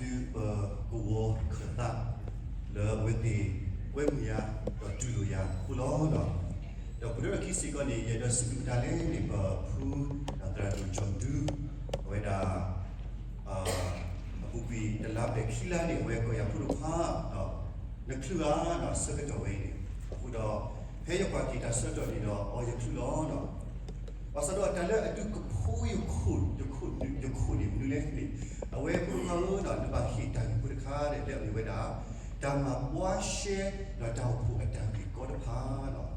ပကဝီၤခၢၣ်သး လၢအဝဲသ့ၣ်ကွဲမုာ်ယၤ ဒီးတူၢ်လိာ်ယၤအဃိလီၤ. ဒီးပဒိၣ်ခံစ့ၢ်ကီးန့ၣ် ယအဲၣ်ဒိးစံးဘျုးမတၤလဲၣ်န့ၣ် ပဖုသရၣ်ဒိၣ်ကၠီၣ်ဒူ အဝဲဒၣ် အပူၤကွံာ်တလါဘျဲၣ်ခံလါန့ၣ် အဝဲကိးယၤဖိတဖၣ် နချုးဧါ ဆၢကတီၢ်ဝဲအံၤန့ၣ် အဃိဒီး ဖဲယကွၢ်က့ၤတၢ်ဆၢကတီၢ်န့ၣ်ဒီး အီ ယချုးလီၤ. ဘၣ်ဆၣ်ဒီးတၢ်လၢအဒုးကဖိယခိၣ် ယခိၣ်န့ၣ်မနုၤလဲၣ်န့ၣ် အဝဲဖိတဖၣ်ဧၢ နဘၣ်ဟ့ၣ်တၢ်ဂ့ၢ်ဖိတခါဒီး လၢအမ့ၢ်ဝဲဒၣ် တၢ်မၤဘှါရှဲဒီးတၢ်အိၣ်ဖှိၣ်အတၢ်ဂ့ၢ်ကီတဖၣ်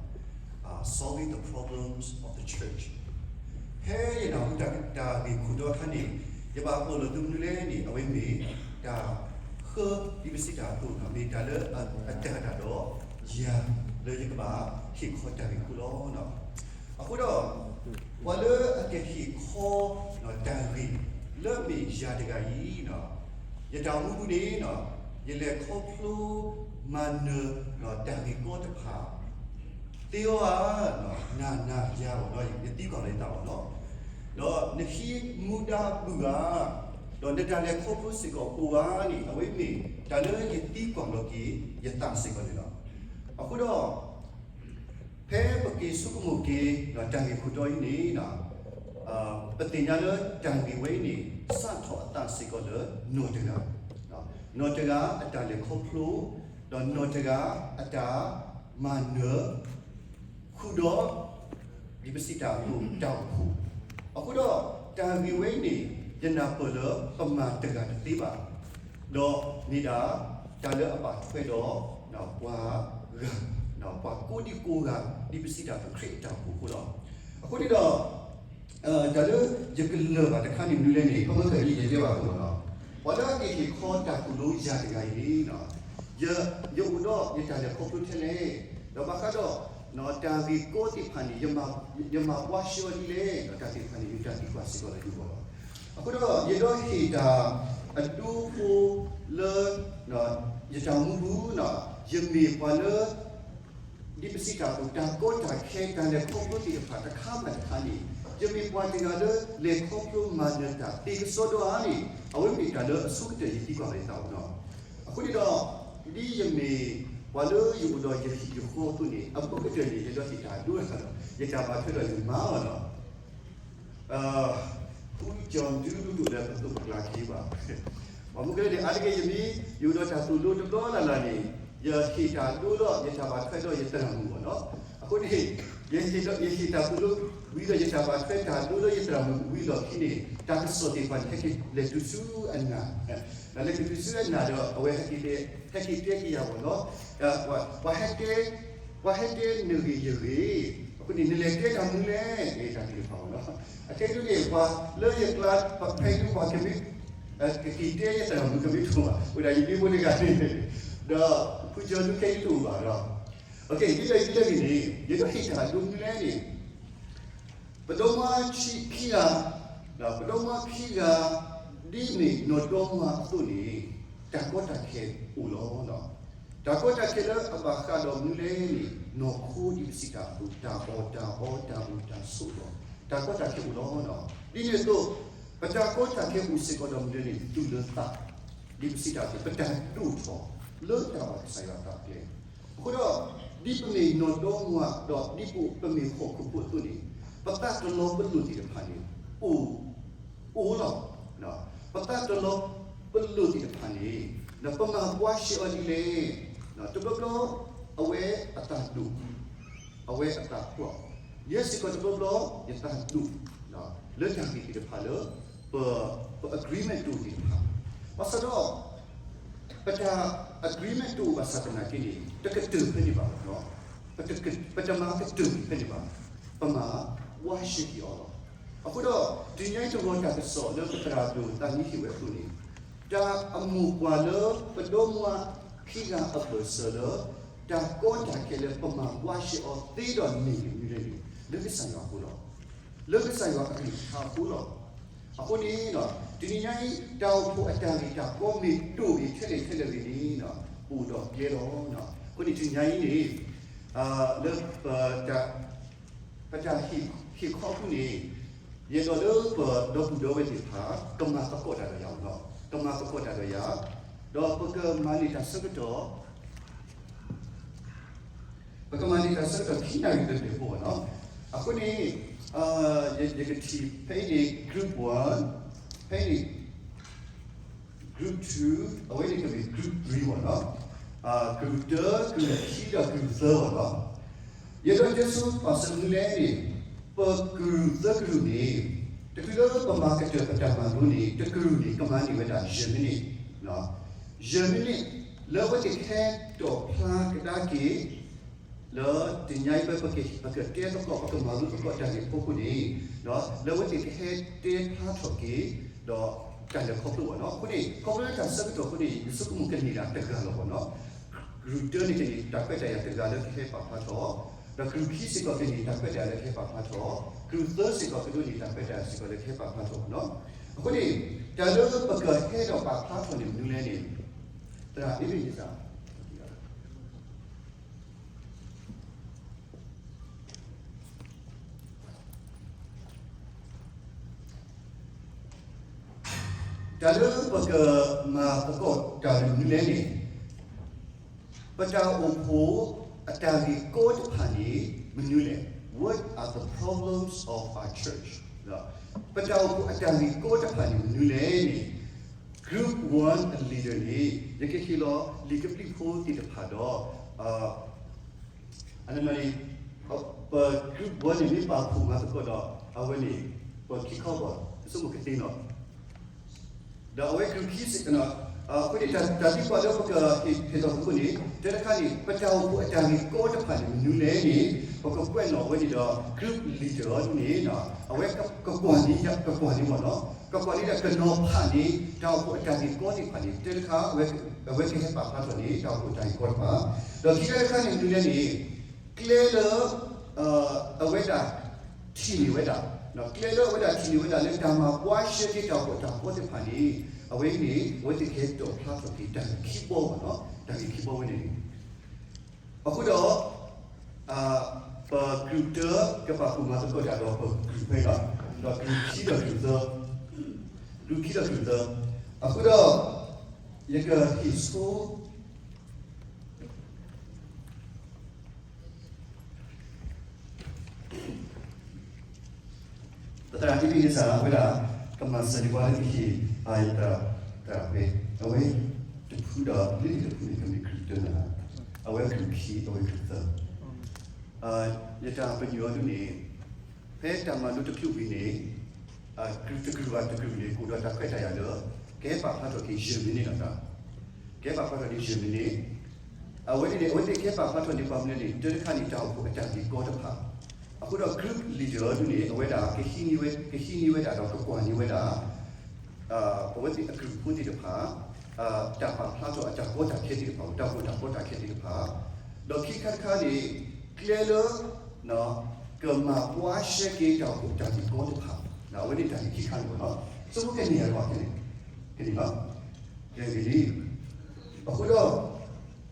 Solving the Problems of the Church. ဖဲယနၢ်ဟူတၢ်ဂ့ၢ်ခိၣ်တီအခါန့ၣ် ယဘၣ်ပာ်လီၤသုမနုၤလဲၣ်န့ၣ် အဝဲမ့ၢ်တၢ်ဃၢဒ်ပစံးတၢ်အသိး မ့ၢ်တၢ်လၢအတၢ်တၢ်ဒီးယၤ လၢယကဘၣ်ဟ့ၣ်ခီတၢ်ဂ့ၢ်ခိၣ်လီၤ. အဃိဒီး ပှၤလၢအကဟ့ၣ်ခီတၢ်ဂ့ၢ် လၢမ့ၢ်ယၤတဂၤအံၤ ယတၢ်အိၣ်မူပူၤန့ၣ် ယလဲၤခီဖျိမၤနၢၤတၢ်ဂ့ၢ်ကီတဖၣ် သ့အီၤဧါ နၤနၤယၤ ယသံကွၢ်လီၤယသးလီၤ. ဒီးနဟံးမူဒါပုၢ်ဧါ ဒီးနတၢ်လဲၤခီဖျိစ့ၢ်ကီးအိၣ်ဧါန့ၣ် အဝဲမ့ၢ်တၢ်လၢယသံကွၢ်လီၤက့ၤယသးစ့ၢ်ကီးန့ၣ်လီၤ. အဃိဒီး ဖဲပက့ၤဆိကမိၣ်က့ၤ တၢ်ဂ့ၢ်ခိၣ်တီအံၤန့ၣ် ပသ့ၣ်ညါလၢတၢ်ဂ့ၢ်ဝဲအံၤန့ၣ် စးထီၣ်အသးစ့ၢ်ကီးလၢနီၢ်တဂၤ, နီၢ်တဂၤအတၢ်လဲၤခီဖျိ, ဒီးနီၢ်တဂၤအတၢ်မၤနၢၤ ဃုာ်ဒီး ဒ်ပစံးတၢ်အသိးတၢ်အိၣ်ဖှိၣ်, အဃိဒီး တၢ်ဂ့ၢ်ဝဲအံၤန့ၣ် ယနၢ်ပၢၢ်လၢပမၤတဂၤတသ့ဘၣ်, ဒီးမ့ၢ်ဒၣ် တၢ်လၢအဘၣ်ထွဲဒီး ပှၤဂၤ, ပှၤကိးဒံကိးဂၤ ဒ်ပစံးတၢ်အသိးခရံာ်အတၢ်အိၣ်ဖှိၣ်အဃိလီၤ. အဃိန့ၣ်ဒီး တၢ်လၢယကလၢၢ်ဘၣ်တခါန့ၣ်မနုၤလဲၣ်န့ၣ် ခီဖျိလၢယတဲဘၣ်အသိးလီၤ. ပှၤလၢအကဟ့ၣ်ခီတၢ်သိၣ်လိယၤတဂၤအံၤန့ၣ် ယအိၣ်ဒီးယတၢ်လဲၤခီဖျိထဲလဲၣ်, ဒီးဘၣ်ဃးဒီး တၢ်ဂ့ၢ်ကီသ့ၣ်တဖၣ်န့ၣ် ယမၤဘှါရှဲအီၤဒ်လဲၣ်, ဒီးတၢ်သ့ၣ်တဖၣ်န့ၣ် ယတၢ်သံကွၢ်စ့ၢ်ကီးလၢယဂီၢ်လီၤ. အဃိဒီး ယအဲၣ်ဒိးဟ့ၣ်တၢ်အဒိဖိလၢ ယတၢ်အိၣ်မူပူၤ ယမ့ၢ်ပှၤလၢ ဒ်ပစံးတၢ်အသိး တၢ်ကီတၢ်ခဲ တၢ်လဲၤခီဖျိသ့ၣ်တဖၣ်တခါဘၣ်တခါန့ၣ် ယမ့ၢ်ပှၤတဂၤလၢလဲၤခီဖျိမၤနၢၤတၢ်သ့ကစီဒီဧါန့ၣ် အဝဲမ့ၢ်တၢ်လၢအဆိကတၢၢ်ယသံကွၢ်လၢယသးလီၤ. အဃိန့ၣ်ဒီး ဒ်ယမ့ၢ်ပှၤလၢယအိၣ်ဒီးယဟံၣ်ယဃီအသိးန့ၣ် အဘူးကတၢၢ်န့ၣ် ယအဲၣ်ဒိးဟ့ၣ်တၢ်ဒိတခါဒီး ယတၢ်ဘၣ်ထွဲဒီးယမၤအီၤလီၤ. ဃုကၠီၤဒုဒူဒိၣ်လၢပသိးပကျါခံဘၣ်. ပှၤမုၢ်ကလၢန့ၣ် အါတက့ၢ်ယမ့ၢ် ယအိၣ်ဒီးတၢ်သိၣ်လိတဘျီလၢ်လၢ်န့ၣ် ယဟ့ၣ်တၢ်ဒိဒီး ယတၢ်ဘၣ်ထွဲဒီးယသရၣ်မုၣ်အဂီၢ်လီၤ. အဃိန့ၣ် ယဟ့ၣ်တၢ်သိၣ်လိဝံၤဒီး ယတၢ်ဘၣ်ထွဲတၢ်ဒိလၢယသရၣ်မုၣ်ဝံၤလီၢ်ခံန့ၣ် တၢ်ကစီၣ်သ့ၣ်တဖၣ်န့ၣ် ဟဲက့ၤလဲၤတုၤဆူအနၢ်, ဒီးလဲၤက့ၤတုၤဆူအနၢ်ဒီး အဝဲဟဲက့ၤတဲ, ဟဲက့ၤတဲက့ၤယၤအဂီၢ်လီၤ. ပှၤဟဲတဲ ပှၤဟဲတဲနဂ့ၢ်ယဂ့ၢ်, အဃိန့ၣ် နလဲၤတဲတၢ်မနုၤလဲၣ် တၢ်သ့ၣ်တဖၣ်အဂီၢ်လီၤ. အခဲအံၤန့ၣ် ပှၤလၢယကျါ ဖဲဒၣ်ပှၤကမ့ၢ် ကက့ၤတဲယသရၣ်မုၣ်ကမ့ၢ်တအိၣ်ဘၣ်, ဝဲဒၣ်ယမ့ၢ်ဖိတဂၤန့ၣ် ဒီးဖုကၠီၤဒုခဲအံၤတအိၣ်ဘၣ်ဒီး ဒ်လဲၣ်ဒ်လဲၣ်ဂ့ၤန့ၣ် ယအဲၣ်ဒိးဟ့ၣ်တၢ်ဒိမနုၤလဲၣ်န့ၣ် ပဒီမါခံဂၤ, ပဒီမါခံဂၤ ဒ်မ့ၢ်နီၢ်ဒီမါအသိးန့ၣ် တၢ်ကီတၢ်ခဲအိၣ်လီၤ. တၢ်ကီတၢ်ခဲလၢအဘၣ်ဃးဒီးမနုၤလဲၣ်န့ၣ် နီၢ်ခိဒ်ပစံးတၢ်အသိး တၢ်အီၣ်တၢ်အီ တၢ်အိၣ်တၢ်ဆိးဒီး တၢ်ကီတၢ်ခဲအိၣ်လီၤ. ဒ်န့ၣ်အသိး ပတၢ်ကီတၢ်ခဲအိၣ်စ့ၢ်ကီးဒီးမနုၤလဲၣ်န့ၣ် သူၣ်လၢသး ဒ်ပစံးတၢ်အသိး ပတၢ်ဒိၣ်ထီၣ်လၢတၢ်ဘၣ်ကစၢ်ယွၤအသးအကျဲ အဃိဒီး ဒ်ပမ့ၢ်နီၢ်ဒီမါဒီး ဒ်ပမ့ၢ်ဟီၣ်ခိၣ်ဖိအသိးန့ၣ် ပသးတလီၤပလိာ်သ့ၣ်တဖၣ်န့ၣ် အိၣ်, အိၣ်လီၤ. ပသးတလီၤပလိာ်သ့ၣ်တဖၣ်န့ၣ် ပမၤဘှါရှဲအီၤဒ်လဲၣ်. တဘျီဘျီ အဝဲအသးဒိၣ် အဝဲအသးပှၢ်, ယဲစ့ၢ်ကီးတဘျီဘျီ ယသးဒိၣ် လၢတၢ်ဂ့ၢ်သ့ၣ်တဖၣ်လၢ ပ ပ agreement တအိၣ်သ့ၣ်တဖၣ်, ဘၣ်ဆၣ်ဒီး ပတၢ် agreement တအိၣ်ဘၣ်ဆၣ်သနာ်က့န့ၣ် တကတၢၢ်ဖဲန့ၣ်ဘၣ်လီၤ. ပတမၤကတၢၢ်ဖဲန့ၣ်ဘၣ်, ပမၤဘှါရှဲက့ၤအီၤလီၤ. အဃိဒီး တနံၤညါအံၤတဂီၤတၢ်ကစီၣ်လၢပသရၣ်ဒိၣ်သးမံဟ့ၣ်ဝဲအသိးန့ၣ် တၢ်အမိၢ်ပှၢ်လၢပဒီမါခံဂၤအဘၢၣ်စၢၤလၢ တၢ်ကီတၢ်ခဲလၢပမၤဘှါရှဲအီၤသ့ဒီးန့ၣ်မနုၤလဲၣ်န့ၣ် လၢကစၢ်ယွၤအဃိလီၤ. လၢကစၢ်ယွၤအကလုၢ်ကထါအဃိလီၤ. အဃိန့ၣ် တနံၤညါအံၤ တၢ်အိၣ်ဖှိၣ်အတၢ်ဂ့ၢ်တၢ်ကီမ့ၢ်ဒိၣ်ဂ့ၤထဲလဲၣ်ထဲလဲၣ်ဂ့ၤန့ၣ် ပအိၣ်ဒီးကျဲလီၤ. အဃိန့ၣ်တနံၤညါအံၤန့ၣ် လၢ ပတၢ်ဟ့ၣ်ခီအပူၤန့ၣ် ယအဲၣ်ဒိးလၢပဒီပုၢ်ဒီဝဲၢ်သ့ၣ်တဖၣ် ကမၤသကိးတၢ်ဒီးယၤအီၤလီၤ. ကမၤသကိးတၢ်ဒီးယၤ, ဒီးပကမၤန့ၢ်တၢ်ဆၢကတီၢ်, ပကမၤန့ၢ်တၢ်ဆၢကတီၢ်ခံနၣ်ရံၣ်တဘျဲၣ်ဖိဘၣ်နီၤ. အဃိန့ၣ် ယကထံၣ်ဖဲအံၤန့ၣ် group one, ဖဲအံၤန့ၣ် group two, အဝဲန့ၣ်ကမ့ၢ် group three ဘၣ်နီၤ. ကရူၢ်တၢ, ကရူၢ်ခံဒီးကရူၢ်သၢဘၣ်နီၤ. ယအဲၣ်ဒိးတဲဆိပာ်စၢၤမနုၤလဲၣ်န့ၣ်, ပကရူၢ်သၢကရူၢ်န့ၣ်, တချုးလၢပမၤကတၢၢ်ပတၢ်မၤလိန့ၣ် တကရူၢ်န့ၣ် ကမၤန့ၢ်ဝဲဒၣ်ယဲၢ်မံးနံး, ယဲၢ်မံးနံး, လၢအဝဲသ့ၣ်ကဟဲတီၣ်ဖျါကဒါက့ၤ လၢတနံၤအံၤ ပကတဲသကိး ပကမၤလိသကိးတၢ်န့ၣ်အဖီခိၣ်န့ၣ်, လၢအဝဲသ့ၣ်ကဟဲတဲဖျါထီၣ်က့ၤ ဒီးတၢ်လဲၤခီဖျိဘၣ်နီၤ. အဃိန့ၣ် ခီဖျိလၢတၢ်ဆၢကတီၢ်အဃိန့ၣ် ယဆိကမိၣ်ကန့ၢ်ဒၣ်တဂၤလီၤဘၣ်နီၤ. ကရူၢ်တၢန့ၣ်ကန့ၢ်တၢ်ခွဲးတၢ်ယာ်တဂၤလၢကဟဲပာ်ဖျါထီၣ်, ဒီးကရူၢ်ခံစ့ၢ်ကီးကန့ၢ်တၢ်ခွဲးတၢ်ယာ်လၢကဟဲပာ်ဖျါထီၣ်, ကရူၢ်သၢစ့ၢ်ကီးကဒိးန့ၢ်တၢ်ခွဲးတၢ်ယာ်စ့ၢ်ကီးလၢကဟဲပာ်ဖျါထီၣ်ဘၣ်နီၤ. အဃိန့ၣ် တၢ်လၢပကဟဲဒီးပာ်ဖျါထီၣ်န့ၣ်မနုၤလဲၣ်န့ၣ်, သရၣ်အ့ဘ့ၣ်န့ၣ်သၢ တၢ်လၢပကမၤသကိးတၢ်န့ၣ်မနုၤလဲၣ်န့ၣ်, ပတၢ်အိၣ်ဖှိၣ်အတၢ်ဂ့ၢ်ကီတဖၣ်န့ၣ်မနုၤလဲၣ်, What are the problems of our church? ပတၢ်အိၣ်ဖှိၣ်အတၢ်ဂ့ၢ်ကီတဖၣ်န့ၣ်မနုၤလဲၣ်န့ၣ်, group one အ leader န့ၣ် ယကဟ့ၣ်လီၤလံာ်ကဘျံးဖိသ့ၣ်တဖၣ်ဒီး အန့ၣ် ပ group one န့ၣ် မ့ၢ်ပာ်ဖှိၣ်မၤသကိးဒီး အဝဲန့ၣ် ပခံခီဘၣ် ပဆိကမိၣ်ကသ့နီၤ. ဒီးအဝဲ group ခံစ့ၢ်ကီး အဃိန့ၣ် တၢ်သံကွၢ်လၢပကဟ့ၣ်ထီၣ်သကိးန့ၣ် တၢတခါန့ၣ် ပတၢ်အိၣ်ဖှိၣ်အတၢ်ဂ့ၢ်ကီတဖၣ်န့ၣ် မနုၤလဲၣ်န့ၣ် ပကကွဲးနီၣ်ဝဲန့ၣ်ဒီး group leader န့ၣ် အဝဲကကွၢ်န့ၢ် ကကွၢ်န့ၢ်မ့ၢ်နီၤ ကကွၢ်န့ၢ်ဒီးကနီၤဖးန့ၢ် တၢ်အိၣ်ဖှိၣ်အတၢ်ဂ့ၢ်ကီသ့ၣ်တဖၣ်န့ၣ် တၢတခါ အဝဲကဟဲပာ်ဖျါထီၣ်န့ၣ် တၢ်အိၣ်ဖှိၣ်အတၢ်ဂ့ၢ်ကီတဖၣ်, ဒီးခံခါတခါန့ၣ် မနုၤလဲၣ်န့ၣ် ကျဲလၢ အဝဲဒၣ်ထံၣ်န့ၢ်ဝဲဒၣ်, ကျဲလၢအဝဲဒၣ်ထံၣ်န့ၢ်ဝဲဒၣ်လၢတၢ်မၤဘှါရှဲက့ၤတၢ်အိၣ်ဖှိၣ်အတၢ်ကီသ့ၣ်တဖၣ်န့ၣ် အဝဲအံၤန့ၣ် အဝဲသ့ၣ်ကဟဲတီၣ်ဖျါထီၣ်က့ၤတၢ်ဂ့ၢ်ခံဘီဘၣ်နီၤ, တၢ်ဂ့ၢ်ခံဘီဝဲန့ၣ်န့ၣ် အဃိဒီး ပ group တၢ ကပာ်ဖှိၣ်မၤသကိးတၢ်ဒီးပ group ခွဲးဒီး ဒီး group ခံဒီး group သၢ, group ခံဒီး group သၢ, အဃိဒီး ယကဟ့ၣ်ဆိ ပသရၣ်အ့ဘ့ၣ်နံစၢ် အဝဲဒၣ် ကမၤစၢၤန့ၢ်ပှၤလၢကဟ့ၣ် သရၣ်ခွဲး အဝဲ တဖုဒီး လၢတဖုန့ၣ် ကမ့ၢ် group တၢ အဝဲ group ခံ အဝဲ group သၢ, ယတၢ်ပညိၣ်အီၤဒ်န့ၣ် ဖဲတၢ်မၤလိတချုးဝံၤန့ၣ် group တ group ဘၣ်တ group န့ၣ် ကအိၣ်ဒီးတၢ်ခွဲးတၢ်ယာ်လၢ ကဟဲပာ်ဖျါထီၣ်က့ၤ ယဲၢ်မံးနံးလီၤ. ကဟဲပာ်ဖျါထီၣ်န့ၣ် ယဲၢ်မံးနံး, အဝဲန့ၣ်န့ၣ် အဝဲသ့ၣ်ကဟဲပာ်ဖျါထီၣ်န့ၣ် ပှၤမနုၤန့ၣ် တၢတခါန့ၣ် တၢ်အိၣ်ဖှိၣ်အတၢ်ဂ့ၢ်ကီတဖၣ်, အဃိဒီး group leader ဒ်န့ၣ် အဝဲဒၣ် ကဟံးန့ၢ်ဝဲ ကဟံးန့ၢ်ဝဲဒၣ်ဒီးကကွၢ်န့ၢ်ဝဲဒၣ် အဝဲသ့ၣ်အ group ဖိသ့ၣ်တဖၣ် တၢ်ပာ်ဖျါထီၣ်အတၢ်ကီတၢ်ခဲသ့ၣ်တဖၣ် တၢ်အိၣ်ဖှိၣ်တၢ်ကီတၢ်ခဲသ့ၣ်တဖၣ်, ဒီးခံခါတခါန့ၣ် ကျဲလၢ ကမၤဘှါရှဲက့ၤတၢ်အိၣ်ဖှိၣ်တၢ်ဂ့ၢ်ကီတဖၣ်, အဝဲန့ၣ်တၢ်ဂ့ၢ်ခံခါန့ၣ်လီၤ. ဆိကမိၣ်ကန့ၢ်အဂီၢ်န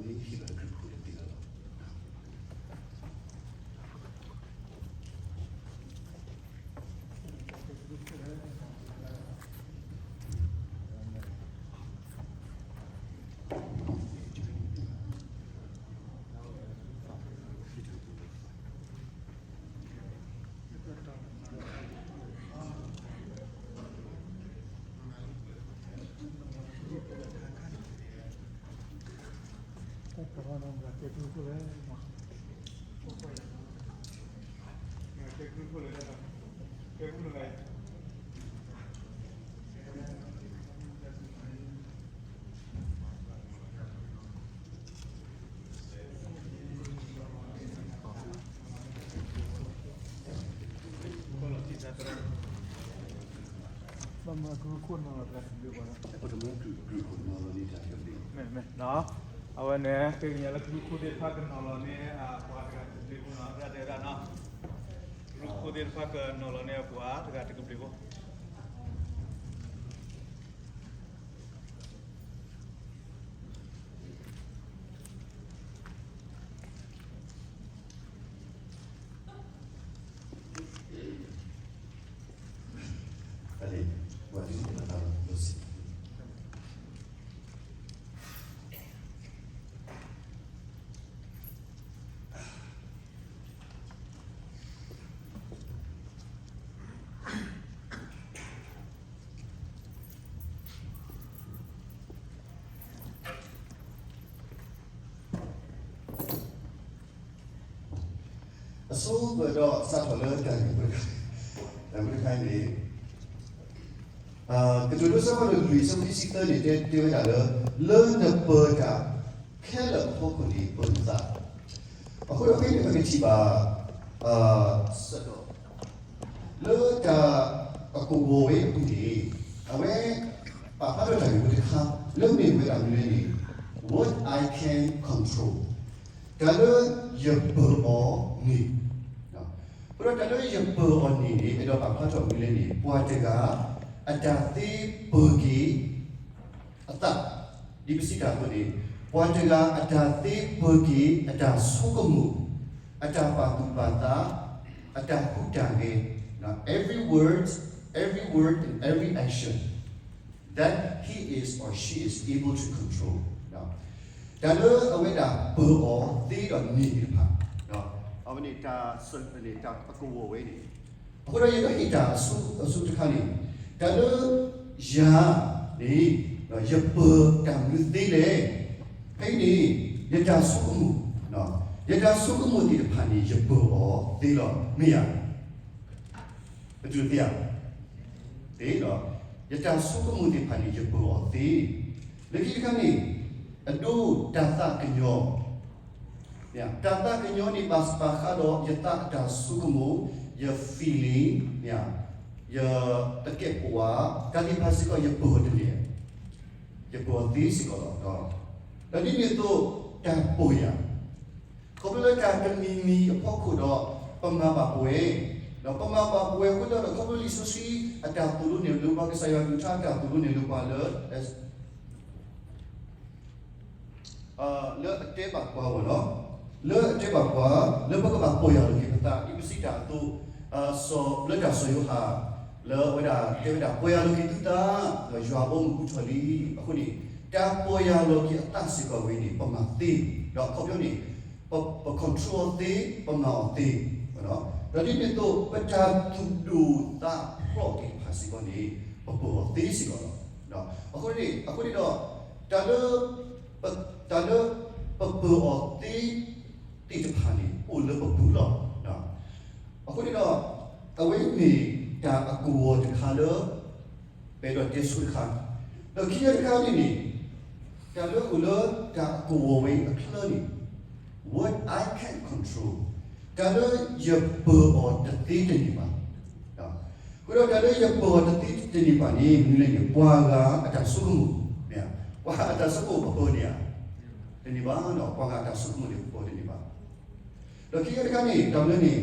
့ၣ် ကန့ၢ်လီၤ. ကဲဂ့ၤလံ. အဃိဒီး မ့ၢ်ဟံးဘၣ် group ဖိတသ့လီၤ. ဘၣ်မနုၤ ကရူၢ်ခိၣ်နီၤလီၤတဂၤတဘျုးဘၣ်, မ့ၢ်မ့ၢ်, အဝဲန့ၣ် ဃ့ကညးလၢကရူၢ်ခိၣ်သ့ၣ်တဖၣ်ကနီၤလီၤန့ၢ်အပှၤတဂၤတကဘျုးဖိနီၤ, သရၣ်တဲဝဲဒၣ်နီၤ, ကရူၢ်ခိၣ်သ့ၣ်တဖၣ်ကနီၤလီၤန့ၢ်အပှၤတဂၤတကဘျုးဖိ. အဆိကတၢၢ်ဒီးစးထီၣ်လၢတၢ်ဂ့ၢ်ဖိတခါ, တၢ်ဂ့ၢ်ဖိတခါန့ၣ် ကတိၤဒိ အဆၢဒိၣ်လွံၢ် အဆၢဖိခံဆံသၢန့ၣ် တဲ တဲဝဲဒၣ်လၢ လၢနပၢၤတၢ်ခဲလၢာ်အဖီခိၣ်န့ၣ် ပၢၤနသး. အဃိဒီးဖဲန့ၣ် ပကထံၣ်ဘၣ် ဆၢကတီၢ် လၢတၢ်အကဝီၤဝဲအပူၤန့ၣ် အဝဲပာ်ဖျါထီၣ်တၢ်ဂ့ၢ်ဖိတခါ လၢမ့ၢ်ဝဲဒၣ်မနုၤလဲၣ်န့ၣ် what I can control, တၢ်လၢယပၢၤအီၤန့ၣ်, အဃိဒီးတၢ်လၢယပၢၤအီၤန့ၣ်န့ၣ် အဲၣ်ဒိးပာ်ဖျါထီၣ်မနုၤလဲၣ်န့ၣ် ပှၤတဂၤ အတၢ်သ့ပၢၤက့ၤ အသး, ဒ်ပစံးတၢ်အသိးန့ၣ် ပှၤတဂၤအတၢ်သ့ပၢၤက့ၤ အတၢ်ဆိကမိၣ်, အတၢ်ပာ်သူၣ်ပာ်သး, အတၢ်ဟူးတၢ်ဂဲၤ, every word, every word and every action that he is or she is able to control. တၢ်လၢအဝဲဒၣ်ပၢၤအီၤသ့ဒီးန့ၢ်သ့ၣ်တဖၣ်, အဝဲန့ၣ်တၢ် တၢ်အကဝီၤဝဲန့ၣ် အဃိဒီးယအဲၣ်ဒိးဟ့ၣ်တၢ်အဆိတခါန့ၣ် တၢ်လၢယၤန့ၣ် ယပၢၤတၢ်မနုၤသ့လဲၣ်, ဖဲအံၤန့ၣ် ယတၢ်ဆိကမိၣ်, ယတၢ်ဆိကမိၣ်သ့ၣ်တဖၣ်န့ၣ် ယပၢၤအီၤသ့လီၤ မ့ၢ်ဧါ. ပတူၢ်သ့ဧါ, သ့လီၤ. ယတၢ်ဆိကမိၣ်သ့ၣ်တဖၣ်န့ၣ် ယပၢၤအီၤသ့, လၢခံတခါန့ၣ် အဒိတၢ်သးကညီၤ တၢ်သးကညီၤန့ၣ် ဘၣ်ပာ်ဃာ်ဒီးယသးအတၢ်ဆိကမိၣ်, ယ feeling, ယသကဲးပဝး, တၢ်သ့ၣ်တဖၣ်စ့ၢ်ကီး ယပၢၤအီၤတန့ၢ်, ယပၢၤအီၤသ့စ့ၢ်ကီးလီၤ. ဒီးဒ်န့ၣ်အသိး တၢ်ပီၢ်ယၢ် ခီဖျိလၢတၢ်တမံၤမံၤအဖီခိၣ်ဒီး ပမၤဘၣ်ပဝဲ, ဒီးပမၤဘၣ်ပဝဲအဃိဒီး ခီဖျိလံာ်စီဆှံအတၢ်သိၣ်လိန့ၣ် လၢပှၤကစၢ်ယွၤကလုၢ်ကထါအတၢ်သိၣ်လိန့ၣ် လၢပှၤလၢ လၢအတဲဘၣ်ပှၤဝဲလီၤ, လၢအတဲဘၣ်ပှၤ လၢပကဘၣ်ပီၢ်ယၢ်လီၤက့ၤပသး ဒ်ပစံးတၢ်အသိး, လၢတၢ်စီၤယိၤဟၣ် လၢအဝဲဒၣ်တဲဝဲဒၣ် ပီၢ်ယၢ်လီၤက့ၤသုသး, ဒီးယွၤအဘီအမုၢ်ဟူထီၣ်လံ. အဃိန့ၣ် တၢ်ပီၢ်ယၢ်လီၤက့ၤအသးစ့ၢ်ကီးဝဲန့ၣ် ပမၤသ့, ဒီးအခီပညီန့ၣ် ပ ပ control အီၤသ့, ပမၤအီၤသ့, ဒီးဒ်န့ၣ်အသိး ပတၢ်သူၣ်ဒိၣ်သးဖျိးသ့ၣ်တဖၣ်စ့ၢ်ကီးန့ၣ် ပပၢၤအီၤသ့စ့ၢ်ကီးလီၤ. အဃိန့ၣ်, အဃိန့ၣ်ဒီး တၢ်လၢ ပ တၢ်လၢပပၢၤအီၤသ့သ့ၣ်တဖၣ်န့ၣ် အိၣ်လၢပပူၤလီၤ. အဃိန့ၣ်ဒီး အဝဲမ့ၢ်တၢ်အကဝီၤတခါလၢ ပအဲၣ်ဒိးတဲဆိတခါ, ဒီးခံခါတခါန့ၣ်န့ၣ် တၢ်လၢအိၣ်လၢတၢ်အကဝီၤဝဲအချၢန့ၣ် what I can control, တၢ်လၢယပၢၤအီၤတသ့တန့ၢ်ဘၣ်. အဃိဒီးတၢ်လၢယပၢၤအီၤတသ့တန့ၢ်ဘၣ်န့ၣ် မနုၤလဲၣ်န့ၣ် ပှၤဂၤအတၢ်ဆိကမိၣ်, ပှၤဂၤအတၢ်ဆိကမိၣ်ပပၢၤန့ၣ်ဧါ, တန့ၢ်ဘၣ်, ပှၤဂၤအတၢ်ဆိကမိၣ်န့ၣ်ပပၢၤတန့ၢ်ဘၣ်. ဒီးခံခါတခါန့ၣ် တၢ်မနုၤန့ၣ်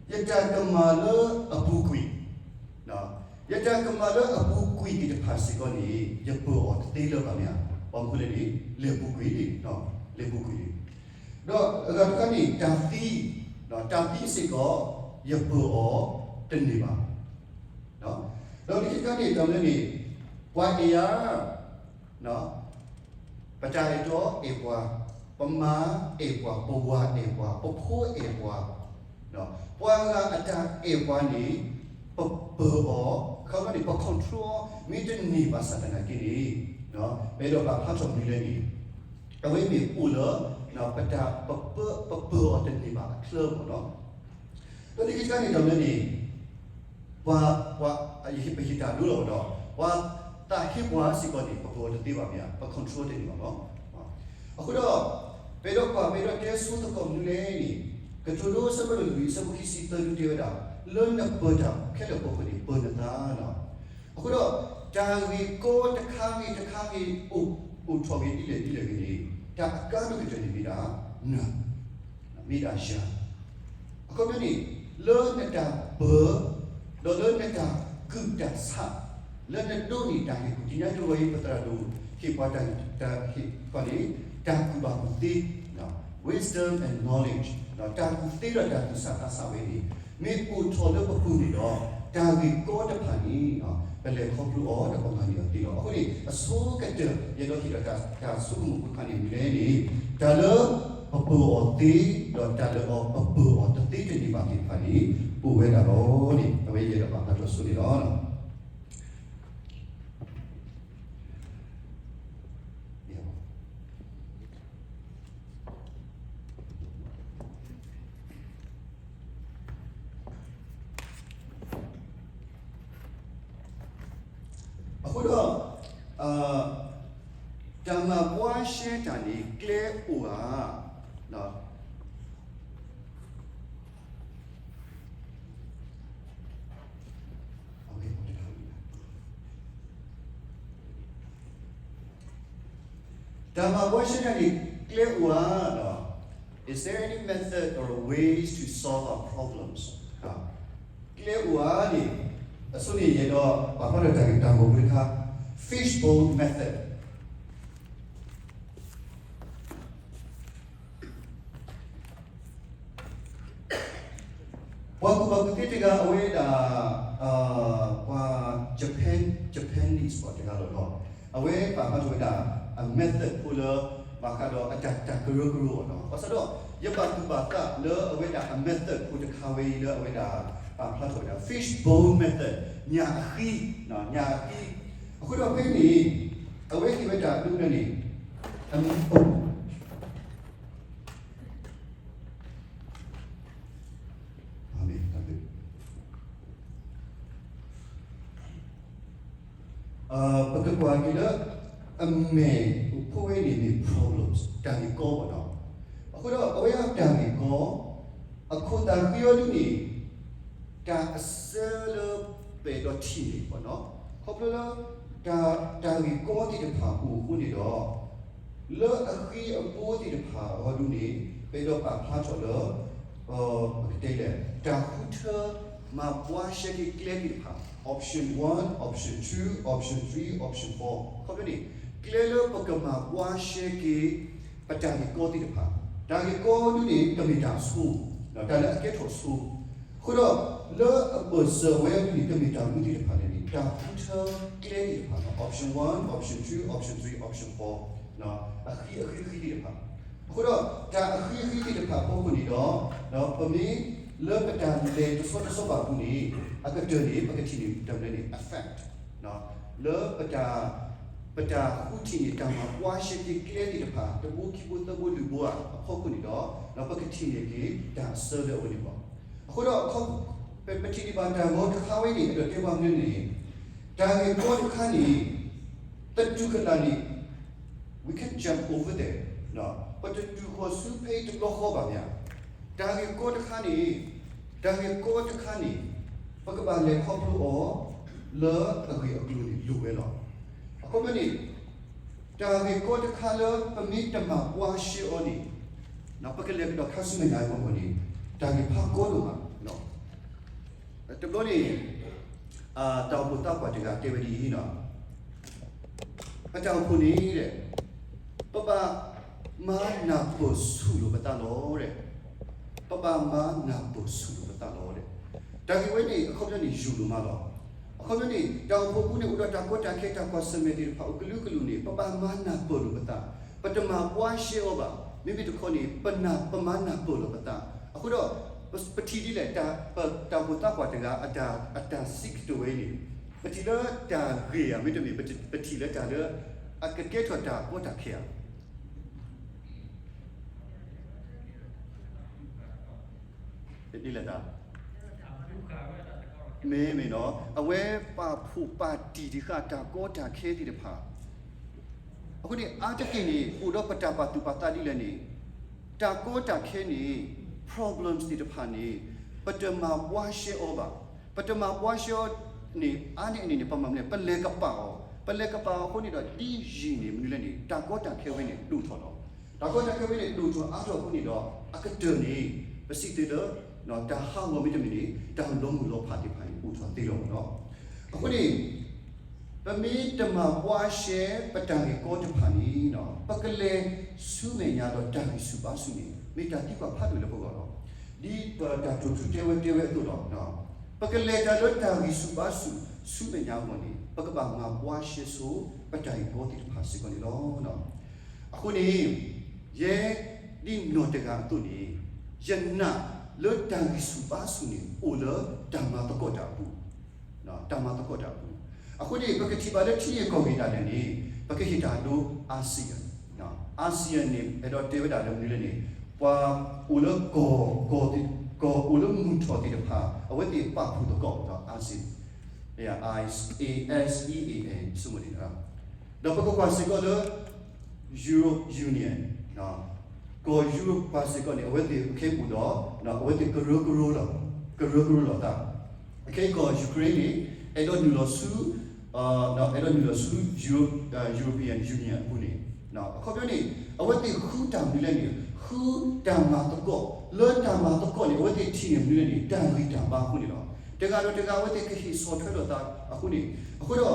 ယတၢ်ကမၣ်လၢအပူၤကွံာ်, ယတၢ်ကမၣ်လၢအပူၤကွံာ်သ့ၣ်တဖၣ်စ့ၢ်ကီးန့ၣ် ယပၢၤအီၤတသ့လၢၤဘၣ်မ့ၢ်ဧါ, ဘၣ်မနုၤလဲၣ်န့ၣ် လဲၤပူၤကွံာ်, လဲၤပူၤကွံာ်န့ၣ်, ဒီးအဂၤတခါန့ၣ် တၢ်သံ, တၢ်သံစ့ၢ်ကီး ယပၢၤအီၤတန့ၢ်ဘၣ်. ဒီးလၢခံခါန့ၣ် တၢ်မနုၤန့ၣ် ပှၤအဲၣ်ယၤ ပတၢ်အဲၣ်တီအဲၣ်ပှၤ, ပမါအဲၣ်ပှၤ, ပဝၤအဲၣ်ပှၤ, ပဖိအဲၣ်ပှၤ, ပှၤဂၤအတၢ်အဲၣ်ပှၤန့ၣ် ပပၢၤအီၤ, ခီဖျိန့ၣ် ပ control အီၤ မ့ၢ်တန့ၢ်ဘၣ်ဆၣ်သနာ်က့န့ၣ် ပအဲၣ်ဒိးပာ်ဖျါထီၣ်မနုၤလဲၣ်န့ၣ် အဝဲမ့ၢ်အိၣ်လၢ ပတၢ် ပပၢၤအီၤတန့ၢ်ဘၣ်အချၢမ့ၢ်နီၤ. ဒီးလၢခံတခါန့ၣ် တၢ်မနုၤန့ၣ် ပှၤ ပှၤ ယဟ့ၣ်တၢ်ဒိလီၤဒီး ပှၤသးဟ့ပှၤစ့ၢ်ကီးန့ၣ် ပပၢၤအီၤတသ့ဘၣ်မ့ၢ်ဧါ, ပ control တန့ၢ်ဘၣ်လီၤ. အဃိဒီး ပအဲၣ်ဒိးကွၢ် ပအဲၣ်ဒိးတဲဆိသကိးမနုၤလဲၣ်န့ၣ် ကတိၤဒိအဆၢဒိၣ်လွံၢ် အဆၢဖိခံဆံသၢ ဒုးတဲဝဲဒၣ် လၢနပၢၤတၢ်ခဲလၢာ်အဖီခိၣ်န့ၣ် ပၢၤနသးလီၤ. အဃိဒီး တၢ်ဂ့ၢ်ကီတခါဂ့ၤတခါဂ့ၤ အိၣ် အိၣ်ထီၣ်ဂ့ၤဒ်လဲၣ်ဒ်လဲၣ်ဂ့ၤန့ၣ် တၢ်အကါဒိၣ်ကတၢၢ်န့ၣ်မ့ၢ်ဒၣ် နၤ မ့ၢ်ဒၣ်ယၤ အခီပညီန့ၣ် လၢနတၢ်ပၢၤ ဒီးလၢနတၢ်ကူၣ်တၢ်ဆး လၢနဒိးန့ၢ်တၢ်ဟ့ၣ်ကူၣ် ဒ်န့ၣ်အသိးအံၤ ပသရၣ်ဒိၣ်ဟ့ၣ်ပှၤတၢ် တၢ်ဟ့ၣ်ခီန့ၣ် တၢ်ကူၣ်ဘၣ်ကူၣ်သ့ wisdom and knowledge တၢ်ကူၣ်သ့ဒီးတၢ်ကူၣ်ဆးသးဆးဝဲန့ၣ် မ့ၢ်အိၣ်ထီၣ်လၢပပူၤန့ၣ်ဒီး တၢ်ဂ့ၢ်ကီတဖၣ်န့ၣ် ပလဲၤခီဖျိအီၤဒီးပမၤန့ၢ်အီၤသ့လီၤ. အဃိန့ၣ် အဆိကတၢၢ် ယအဲၣ်ဒိးဟ့ၣ်ဒီးတၢ်ဆိကမိၣ်ဖိတခါန့ၣ်မနုၤလဲၣ်န့ၣ် တၢ်လၢပပၢၤအီၤသ့ ဒီးတၢ်လၢအီၤပပၢၤအီၤတသ့တန့ၢ်ဘၣ်သ့ၣ်တဖၣ်န့ၣ် အိၣ်ဝဲဒၣ်လီၤန့ၣ် အဝဲယအဲၣ်ဒိးပာ်ဖျါထီၣ်ဆိန့ၣ်လီၤ. ယ အဃိဒီး တၢ်မၤဘှါရှဲတၢ်န့ၣ် ကျဲအိၣ်ဧါ. တၢ်မၤဘှါရှဲတၢ်န့ၣ် ကျဲအိၣ်ဧါ. Is there any method or ways to solve our problems? ကျဲအိၣ်ဧါန့ၣ် အဆိန့ၣ် ယအဲၣ်ဒိးပာ်ဖျါထီၣ် တၢ်ဂ့ၢ်တၢ်ဂီၤဖိတခါ fishbowl method. ပှၤကူၣ်ဘၣ်ကူၣ်သ့တဂၤ အဝဲဒၣ် ပှၤ Japan, Japanese ပှၤတဂၤလီၤ. အဝဲပာ်ဖျါထီၣ်ဝဲဒၣ် အ method ဖိလၢ ဘၣ်ဃးဒီးအတၢ် တၢ်ကရၢကရိအီၤလီၤ. ဘၣ်ဆၣ်ဒီး ယဘၣ်ကူၣ်ဘၣ်သးလၢအဝဲဒၣ်အ method ဖိတခါဝဲအံၤလၢအဝဲဒၣ် ပာ်ဖျါထီၣ်ဝဲဒၣ် fishbowl method ညၣ်အဃံ, ညၣ်အဃံ. အဃိဒီးဖဲန့ၣ် အဝဲဟ့ၣ်ဝဲဒၣ်ဒ်လဲၣ်န့ၣ် အမ့ၢ် ပကကွၢ်က့ၤလၢ အမဲာ်ဖိဝဲန့ၣ်မ့ၢ် problems တၢ်ဂ့ၢ်ကီဘၣ်နီၤ. အဃိဒီးအဝဲဒၣ်တၢ်ဂ့ၢ်ကီ အခိၣ်သးဃံအီၤဒ်န့ၣ် တၢ်အဆၢလၢပအဲၣ်ဒိးထံၣ်န့ၣ်ဘၣ်နီၤ. ခီဖျိလၢ တၢ်ဂ့ၢ်ကီသ့ၣ်တဖၣ်အိၣ်အဃိန့ၣ်ဒီး လၢအဃံအဘိသ့ၣ်တဖၣ်အဂီၢ်ဒ်န့ၣ် ပအဲၣ်ဒိးပာ်ဖျါထီၣ်လၢ ပကတဲလဲၣ် တၢ်ဃုထၢ မၤဘှါရှဲက့ၤကျဲသ့ၣ်တဖၣ် option one, option two, option three, option four ခီဖျိန့ၣ် ကျဲလၢပကမၤဘှါရှဲက့ၤ ပတၢ်ဂ့ၢ်ကီသ့ၣ်တဖၣ်, တၢ်ဂ့ၢ်ကီဒ်န့ၣ် ကမ့ၢ်တၢ်ဆိ, တၢ်လၢအကဲထီၣ်ဆိ, အဃိဒီး လၢအဘၢၣ်စၢၤဝဲဒ်န့ၣ် ကမ့ၢ်တၢ်မနုၤသ့ၣ်တဖၣ်လဲၣ်န့ၣ် တၢ်ဃုထၢကျဲသ့ၣ်တဖၣ် option one, option two, option three, option four အဃံအဃံဃံသ့ၣ်တဖၣ်, အဃိဒီး တၢ်အဃံအဃံသ့ၣ်တဖၣ်အဖီခိၣ်န့ၣ်ဒီး ပမ့ၢ်လၢပတၢ်လဲၤတဆီတဆီဘၣ်အပူၤန့ၣ် အကတၢၢ်န့ၣ် ပကထံၣ်န့ၢ်တၢ်မနုၤလဲၣ်န့ၣ် effect လၢပတၢ် ပတၢ်ဃုထံၣ်န့ၢ်တၢ်မၤဘှါရှဲက့ၤကျဲသ့ၣ်တဖၣ် တဘိခံဘိသၢဘိလွံၢ်ဘိဧါ အဖီခိၣ်န့ၣ်ဒီး ပကထံၣ်န့ၢ်က့ၤတၢ်အဆၢလၢအဝဲန့ၣ်လီၤ. အဃိဒီး ပထံၣ်န့ၢ်ဘၣ်တၢ်ဂီၤတခါဝဲန့ၣ် အဲၣ်ဒိးတဲဘၣ်မနုၤန့ၣ် တၢ်ဂ့ၢ်ကီတခါန့ၣ် သတူၢ်ကလာ်န့ၣ် we can jump over there ပတတုၤဃီၤဆူဖဲအံၤတဘျီဃီဘၣ်မ့ၢ်ဧါ. တၢ်ဂ့ၢ်ကီတခါန့ၣ် တၢ်ဂ့ၢ်ကီတခါန့ၣ် ပကဘၣ်လဲၤခီဖျိအီၤ လၢအဂ့ၢ်အကျိၤန့ၣ်လိၣ်ဝဲလီၤ. အခီပညီန့ၣ် တၢ်ဂ့ၢ်ကီတခါလၢပမ့ၢ်တမၤဘှါရှဲအီၤန့ၣ် ပကလဲၤကဒီးခါဆူမဲာ်ညါအဂီၢ်န့ၣ် တၢ်ဂ့ၢ်ဖးကီဒိၣ်မး တဘျီန့ၣ် တၢ်အိၣ်ဖှိၣ်သးပှၢ်တဂၤတဲဝဲဒ်အံၤ, ပတၢ်အိၣ်ဖှိၣ်န့ၣ် ပဘၣ်မၤနၢ်ပၢၢ်ဆူၣ်လိာ်ပသးလီၤ. ပဘၣ်မၤနၢ်ပၢၢ်ဆူၣ်လိာ်ပသးလီၤ. တၢ်ဂ့ၢ်ဝဲန့ၣ် အခီပညီန့ၣ် ယိာ်လိာ်မးလီၤ. အခီပညီန့ၣ် တၢ်အိၣ်ဖှိၣ်ပူၤန့ၣ် အိၣ်ဒီးတၢ်ကီတၢ်ခဲ တၢ်ကွၢ်ဆၢၣ်မဲာ်သ့ၣ်တဖၣ် အိၣ်ကလုာ်ကလုာ်န့ၣ် ပဘၣ်မၤနၢ်ပၢၢ်လိာ်ပသး, ပတမၤဘှါရှဲအီၤဘၣ်. မ့မ့ၢ်တခီန့ၣ် ပမၤနၢ်ပၢၢ်လိာ်ပသး. အဃိဒီး ပထံၣ်ဒ်လဲၣ် တၢ်အိၣ်ဖှိၣ်သးပှၢ်တဂၤ အတၢ်စံးကတိၤဝဲအံၤန့ၣ် ပထံၣ်လၢတၢ်ဂ့ၢ်ဧါ မ့တမ့ၢ် ပထံၣ်လၢတၢ်လၢ အကကဲထီၣ်တၢ်ကီတၢ်ခဲဧါ ဒ်လဲၣ်ဒၣ် မ့မ့ၢ်နီၤ အဝဲပာ်ဖှိၣ်ပာ်တံၢ်တဃာ်တၢ်ကီတၢ်ခဲသ့ၣ်တဖၣ်, အဃိန့ၣ် အါတက့ၢ်န့ၣ် အိၣ်ဒီးပတၢ်ပာ်သူၣ်ပာ်သးဒ်လဲၣ်န့ၣ်, တၢ်ကီတၢ်ခဲန့ၣ် problems သ့ၣ်တဖၣ်န့ၣ် ပတမၤဘှါရှဲအီၤဘၣ်. ပတမၤဘှါရှဲအီၤန့ၣ် အါန့ၢ်အန့ၣ်န့ၣ် ပမၤမနုၤလဲၣ် ပလဲၤကပာ်အီၤ, ပလဲၤကပာ်အီၤအဃိန့ၣ်ဒီး ဒ်ယံာ်န့ၣ်မနုၤလဲၣ်န့ၣ် တၢ်ကီတၢ်ခဲဝဲန့ၣ်ဒိၣ်ထီၣ်လီၤ. တၢ်ကီတၢ်ခဲဝဲန့ၣ် ဒိၣ်ထီၣ်အါထီၣ်အဃိန့ၣ်ဒီး အကတၢၢ်န့ၣ် ပစံးသ့လၢ တၢ်ဟးဂီၤမ့တမ့ၢ်န့ၣ် တၢ်လီၤမုၢ်လီၤဖးသ့ၣ်တဖၣ်န့ၣ် အိၣ်ထီၣ်သ့လီၤမ့ၢ်နီၤ. အဃိန့ၣ် ပမ့ၢ်တမၤဘှါရှဲပတၢ်ဂ့ၢ်ကီတဖၣ်န့ၣ် ပကလဲၤဆူမဲာ်ညါဒီးတၢ်ဂံၢ်ဆူၣ်ဘါဆူၣ်န့ၣ် မ့ၢ်တၢ်သံကွၢ်ဖးဒိၣ်လၢပဂီၢ်လီၤ. ဒ်ပတၢ်တိာ်ထူတဲဝဲတဲဝဲအသိးလီၤ. ပကလဲၤတၢ်လၢတၢ်ဂံၢ်ဆူၣ်ဘါဆူၣ်ဆူမဲာ်ညါအဂီၢ်န့ၣ် ပကဘၣ်မၤဘှါရှဲဆိ ပတၢ်ဂ့ၢ်ကီသ့ၣ်တဖၣ်စ့ၢ်ကီးန့ၣ်လီၤ. အဃိန့ၣ် ယဲဒ်နီၢ်တဂၤအသိးန့ၣ် ယနာ်လၢတၢ်ဂံၢ်ဆူၣ်ဘါဆူၣ်န့ၣ် အိၣ်လၢတၢ်မၤသကိးတၢ်အပူၤ, တၢ်မၤသကိးတၢ်အပူၤ. အဃိန့ၣ် ပကထံၣ်ဘၣ်လၢထံဂ့ၢ်ကီၢ်ဂ့ၢ်ဒၣ်လဲာ်န့ၣ် ပကဟ့ၣ်တၢ်ဒိ Asian, Asian န့ၣ် အဲၣ်ဒိးတဲဝဲဒၣ်လၢမနုၤလဲၣ်န့ၣ် ပှၤအိၣ်လၢကီၢ်, ကီၢ်အိၣ်လၢမုၢ်ထီၣ်သ့ၣ်တဖၣ် အဝဲသ့ၣ်ပာ်ဖှိၣ်သကိး Asian Asean ဆိကမိၣ်န့ၣ်, ဒီးပကကွၢ်စ့ၢ်ကီးလၢ Europe Union, ကီၢ် Europe ပၤစ့ၢ်ကီးန့ၣ် အဝဲသ့ၣ်ခဲအံၤအိၣ်ဒီး အဝဲသ့ၣ်ကရၢကရိလီၤ, ကရၢကရိလီၤသး. ခဲအံၤကီၢ် Ukraine န့ၣ် အဲၣ်ဒိးနုာ်လီၤဆူ အဲၣ်ဒိးနုာ်လီၤဆူ Euro- European Union အပူၤန့ၣ်, အခီပညီန့ၣ် အဝဲသ့ၣ်ဃုတၢ်မနုၤလဲၣ်န့ၣ် ဃုတၢ်မၤသကိး, လၢတၢ်မၤသကိးန့ၣ် အဝဲသ့ၣ်ထံၣ်န့ၢ်မနုၤလဲၣ်န့ၣ် တၢ်ဂံၢ်တၢ်ဘါအဃိန့ၣ်လီၤ. တဂၤဒီးတဂၤ အဝဲသ့ၣ်ကဟ့ၣ်ဆီၣ်ထွဲလိာ်သးအဃိန့ၣ်, အဃိဒီး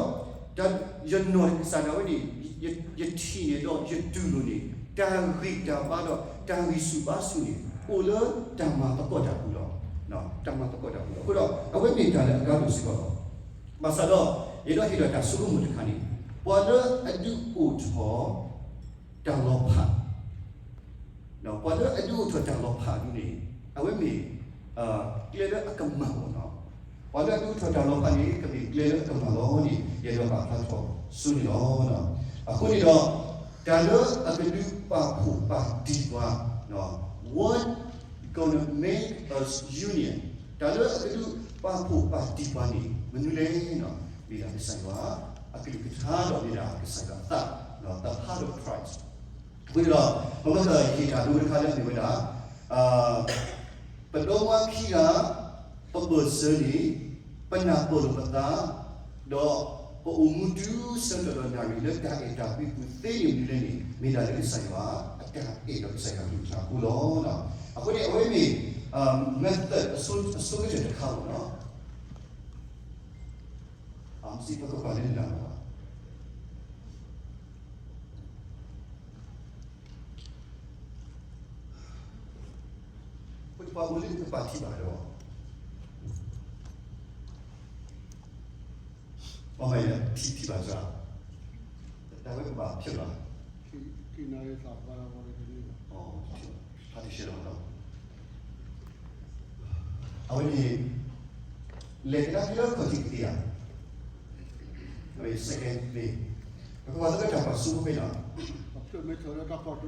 ယနီၢ်ကစၢ်ဒၣ်ဝဲန့ၣ် ယထံၣ်န့ၢ်ဒီးယတူၢ်လိာ်န့ၣ် တၢ်ဂံၢ်တၢ်ဘါဒီးတၢ်ဂံၢ်ဆူၣ်ဘါဆူၣ်န့ၣ် အိၣ်လၢတၢ်မၤသကိးတၢ်ပူၤလီၤ. တၢ်မၤသကိးတၢ်ပူၤလီၤ. အဃိဒီး အဝဲမ့ၢ်တၢ်လၢအကါဒိၣ်စ့ၢ်ကီးလီၤ. ဘၣ်ဆၣ်ဒီး ယအဲၣ်ဒိးဟ့ၣ်ဒီးတၢ်ဆိကမိၣ်တခါန့ၣ် ပှၤလၢအဒုးအိၣ်ထီၣ် တၢ်လီၤဖး, ပှၤလၢအဒုးအိၣ်ထီၣ်တၢ်လီၤဖးဒ်န့ၣ် အဝဲမ့ၢ် ကျဲလၢအကမၣ်လီၤ. ပှၤလၢအဒုးအိၣ်ထီၣ်တၢ်လီၤဖးန့ၣ် ကမ့ၢ်ကျဲလၢအကမၣ်လီၤန့ၣ် ယအဲၣ်ဒိးပာ်ဖျါထီၣ်ဆူန့ၣ်လီၤ. အဃိန့ၣ်ဒီး တၢ်လၢအကဒုးပာ်ဖှိၣ်ပာ်တံၢ်ပှၤ, what gonna make us union, တၢ်လၢအကဒုးပာ်ဖှိၣ်ပာ်တံၢ်ပှၤန့ၣ် မနုၤလဲၣ်န့ၣ် မ့ၢ်ဒၣ်ကစၢ်ယွၤအကလုၢ်ကထါဒီးမ့ၢ်ဒၣ်ကစၢ်ယွၤအသး, the heart of Christ. အဃိန့ၣ်ဒီး ပမ့ၢ်ကဟ့ၣ်တၢ်ဒိတခါလၢအမ့ၢ်ဝဲဒၣ် ပဒီမါခံဂၤ ပဘၢၣ်စၢၤန့ၣ် ပနၢ်ပၢၢ်လိာ်ပသး ဒီးပအိၣ်မူတုၤဆၢကတီၢ်ဒီးနၣ်ရံၣ်လၢတၢ်အဲၣ်တၢ်ကွံပူၤသ့န့ၣ်မနုၤလဲၣ်န့ၣ် မ့ၢ်ဒၣ်လၢကစၢ်ယွၤအတၢ်အဲၣ်ဒီးကစၢ်ယွၤအကလုၢ်ကထါအဃိလီၤ. အဃိန့ၣ် အဝဲမ့ၢ် method အဆိကတၢၢ်တခါလီၤ. အမ့ၢ်စံးပကကွၢ်လၢနလၢ်လီၤ. ပှၤအိၣ်လၢနကပာ်ထံဘၣ်ဒီး ပှၤမၤယၤထံထံဘၣ်စှၤ, တၢ်ဝဲကဘၣ်ဖျါဘၣ်, ထံနၢ်ရံၣ်သးပှၢ်လီၤ, ဖးတရှဲလီၤ. အဝဲန့ၣ် လဲၤကဒါက့ၤလၢခီၣ်ထံးကသ့ဧါ, အဝဲ second မ့ၢ် ပကကွၢ်လၢတၢ်ကွၢ်စိဖိဖဲလီၤ. မ့ၢ် မ့ၢ်စံး ယကတဲကွၢ်လၢတၢ်ပ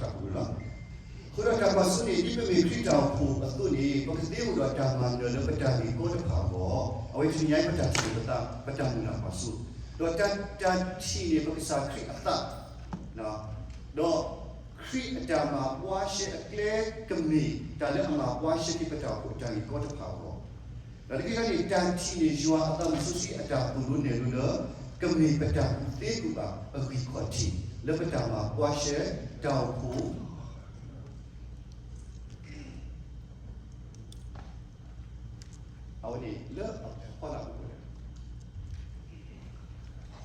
ူၤလီၤ. အဃိဒီးတၢ်ကွၢ်စိန့ၣ် ဒ်ပမ့ၢ်ခရံာ်တၢ်အိၣ်ဖှိၣ်အသိးန့ၣ် ပကသ့အိၣ်ဒီးတၢ်မၤနၢၤလၢပတၢ်ဂ့ၢ်ကီတဖၣ်အဂီၢ်, အဝဲတနံၤညါအံၤပတၢ်ထံၣ်န့ၢ်ပသး ပတၢ်မုၢ်လၢ်ကွၢ်စိ, ဒီးတၢ်ထံၣ်န့ၢ်ပကစၢ်ခရံာ်အသး ဒီးခရံာ်အတၢ်မၤဘှါရှဲအကျဲကမ့ၢ် တၢ်လၢအမၤဘှါရှဲက့ၤပတၢ်အိၣ်ဖှိၣ်အတၢ်ဂ့ၢ်ကီတဖၣ်အဂီၢ်, ဒီးလၢခံခါန့ၣ် တၢ်ထံၣ်န့ၢ်ယွၤအသးမုၢ်စီဆှံအတၢ်သိၣ်လိနဲၣ်လိလၢ ကမ့ၢ်ပတၢ်ကူၣ်သ့ကူၣ်ဘၣ်အဂံၢ်ခီၣ်ထံး လၢပတၢ်မၤဘှါရှဲတၢ်အိၣ်ဖှိၣ် အဝဲန့ၣ်လၢအဖီလာ်ပူၤန့ၣ် အဃိဒီး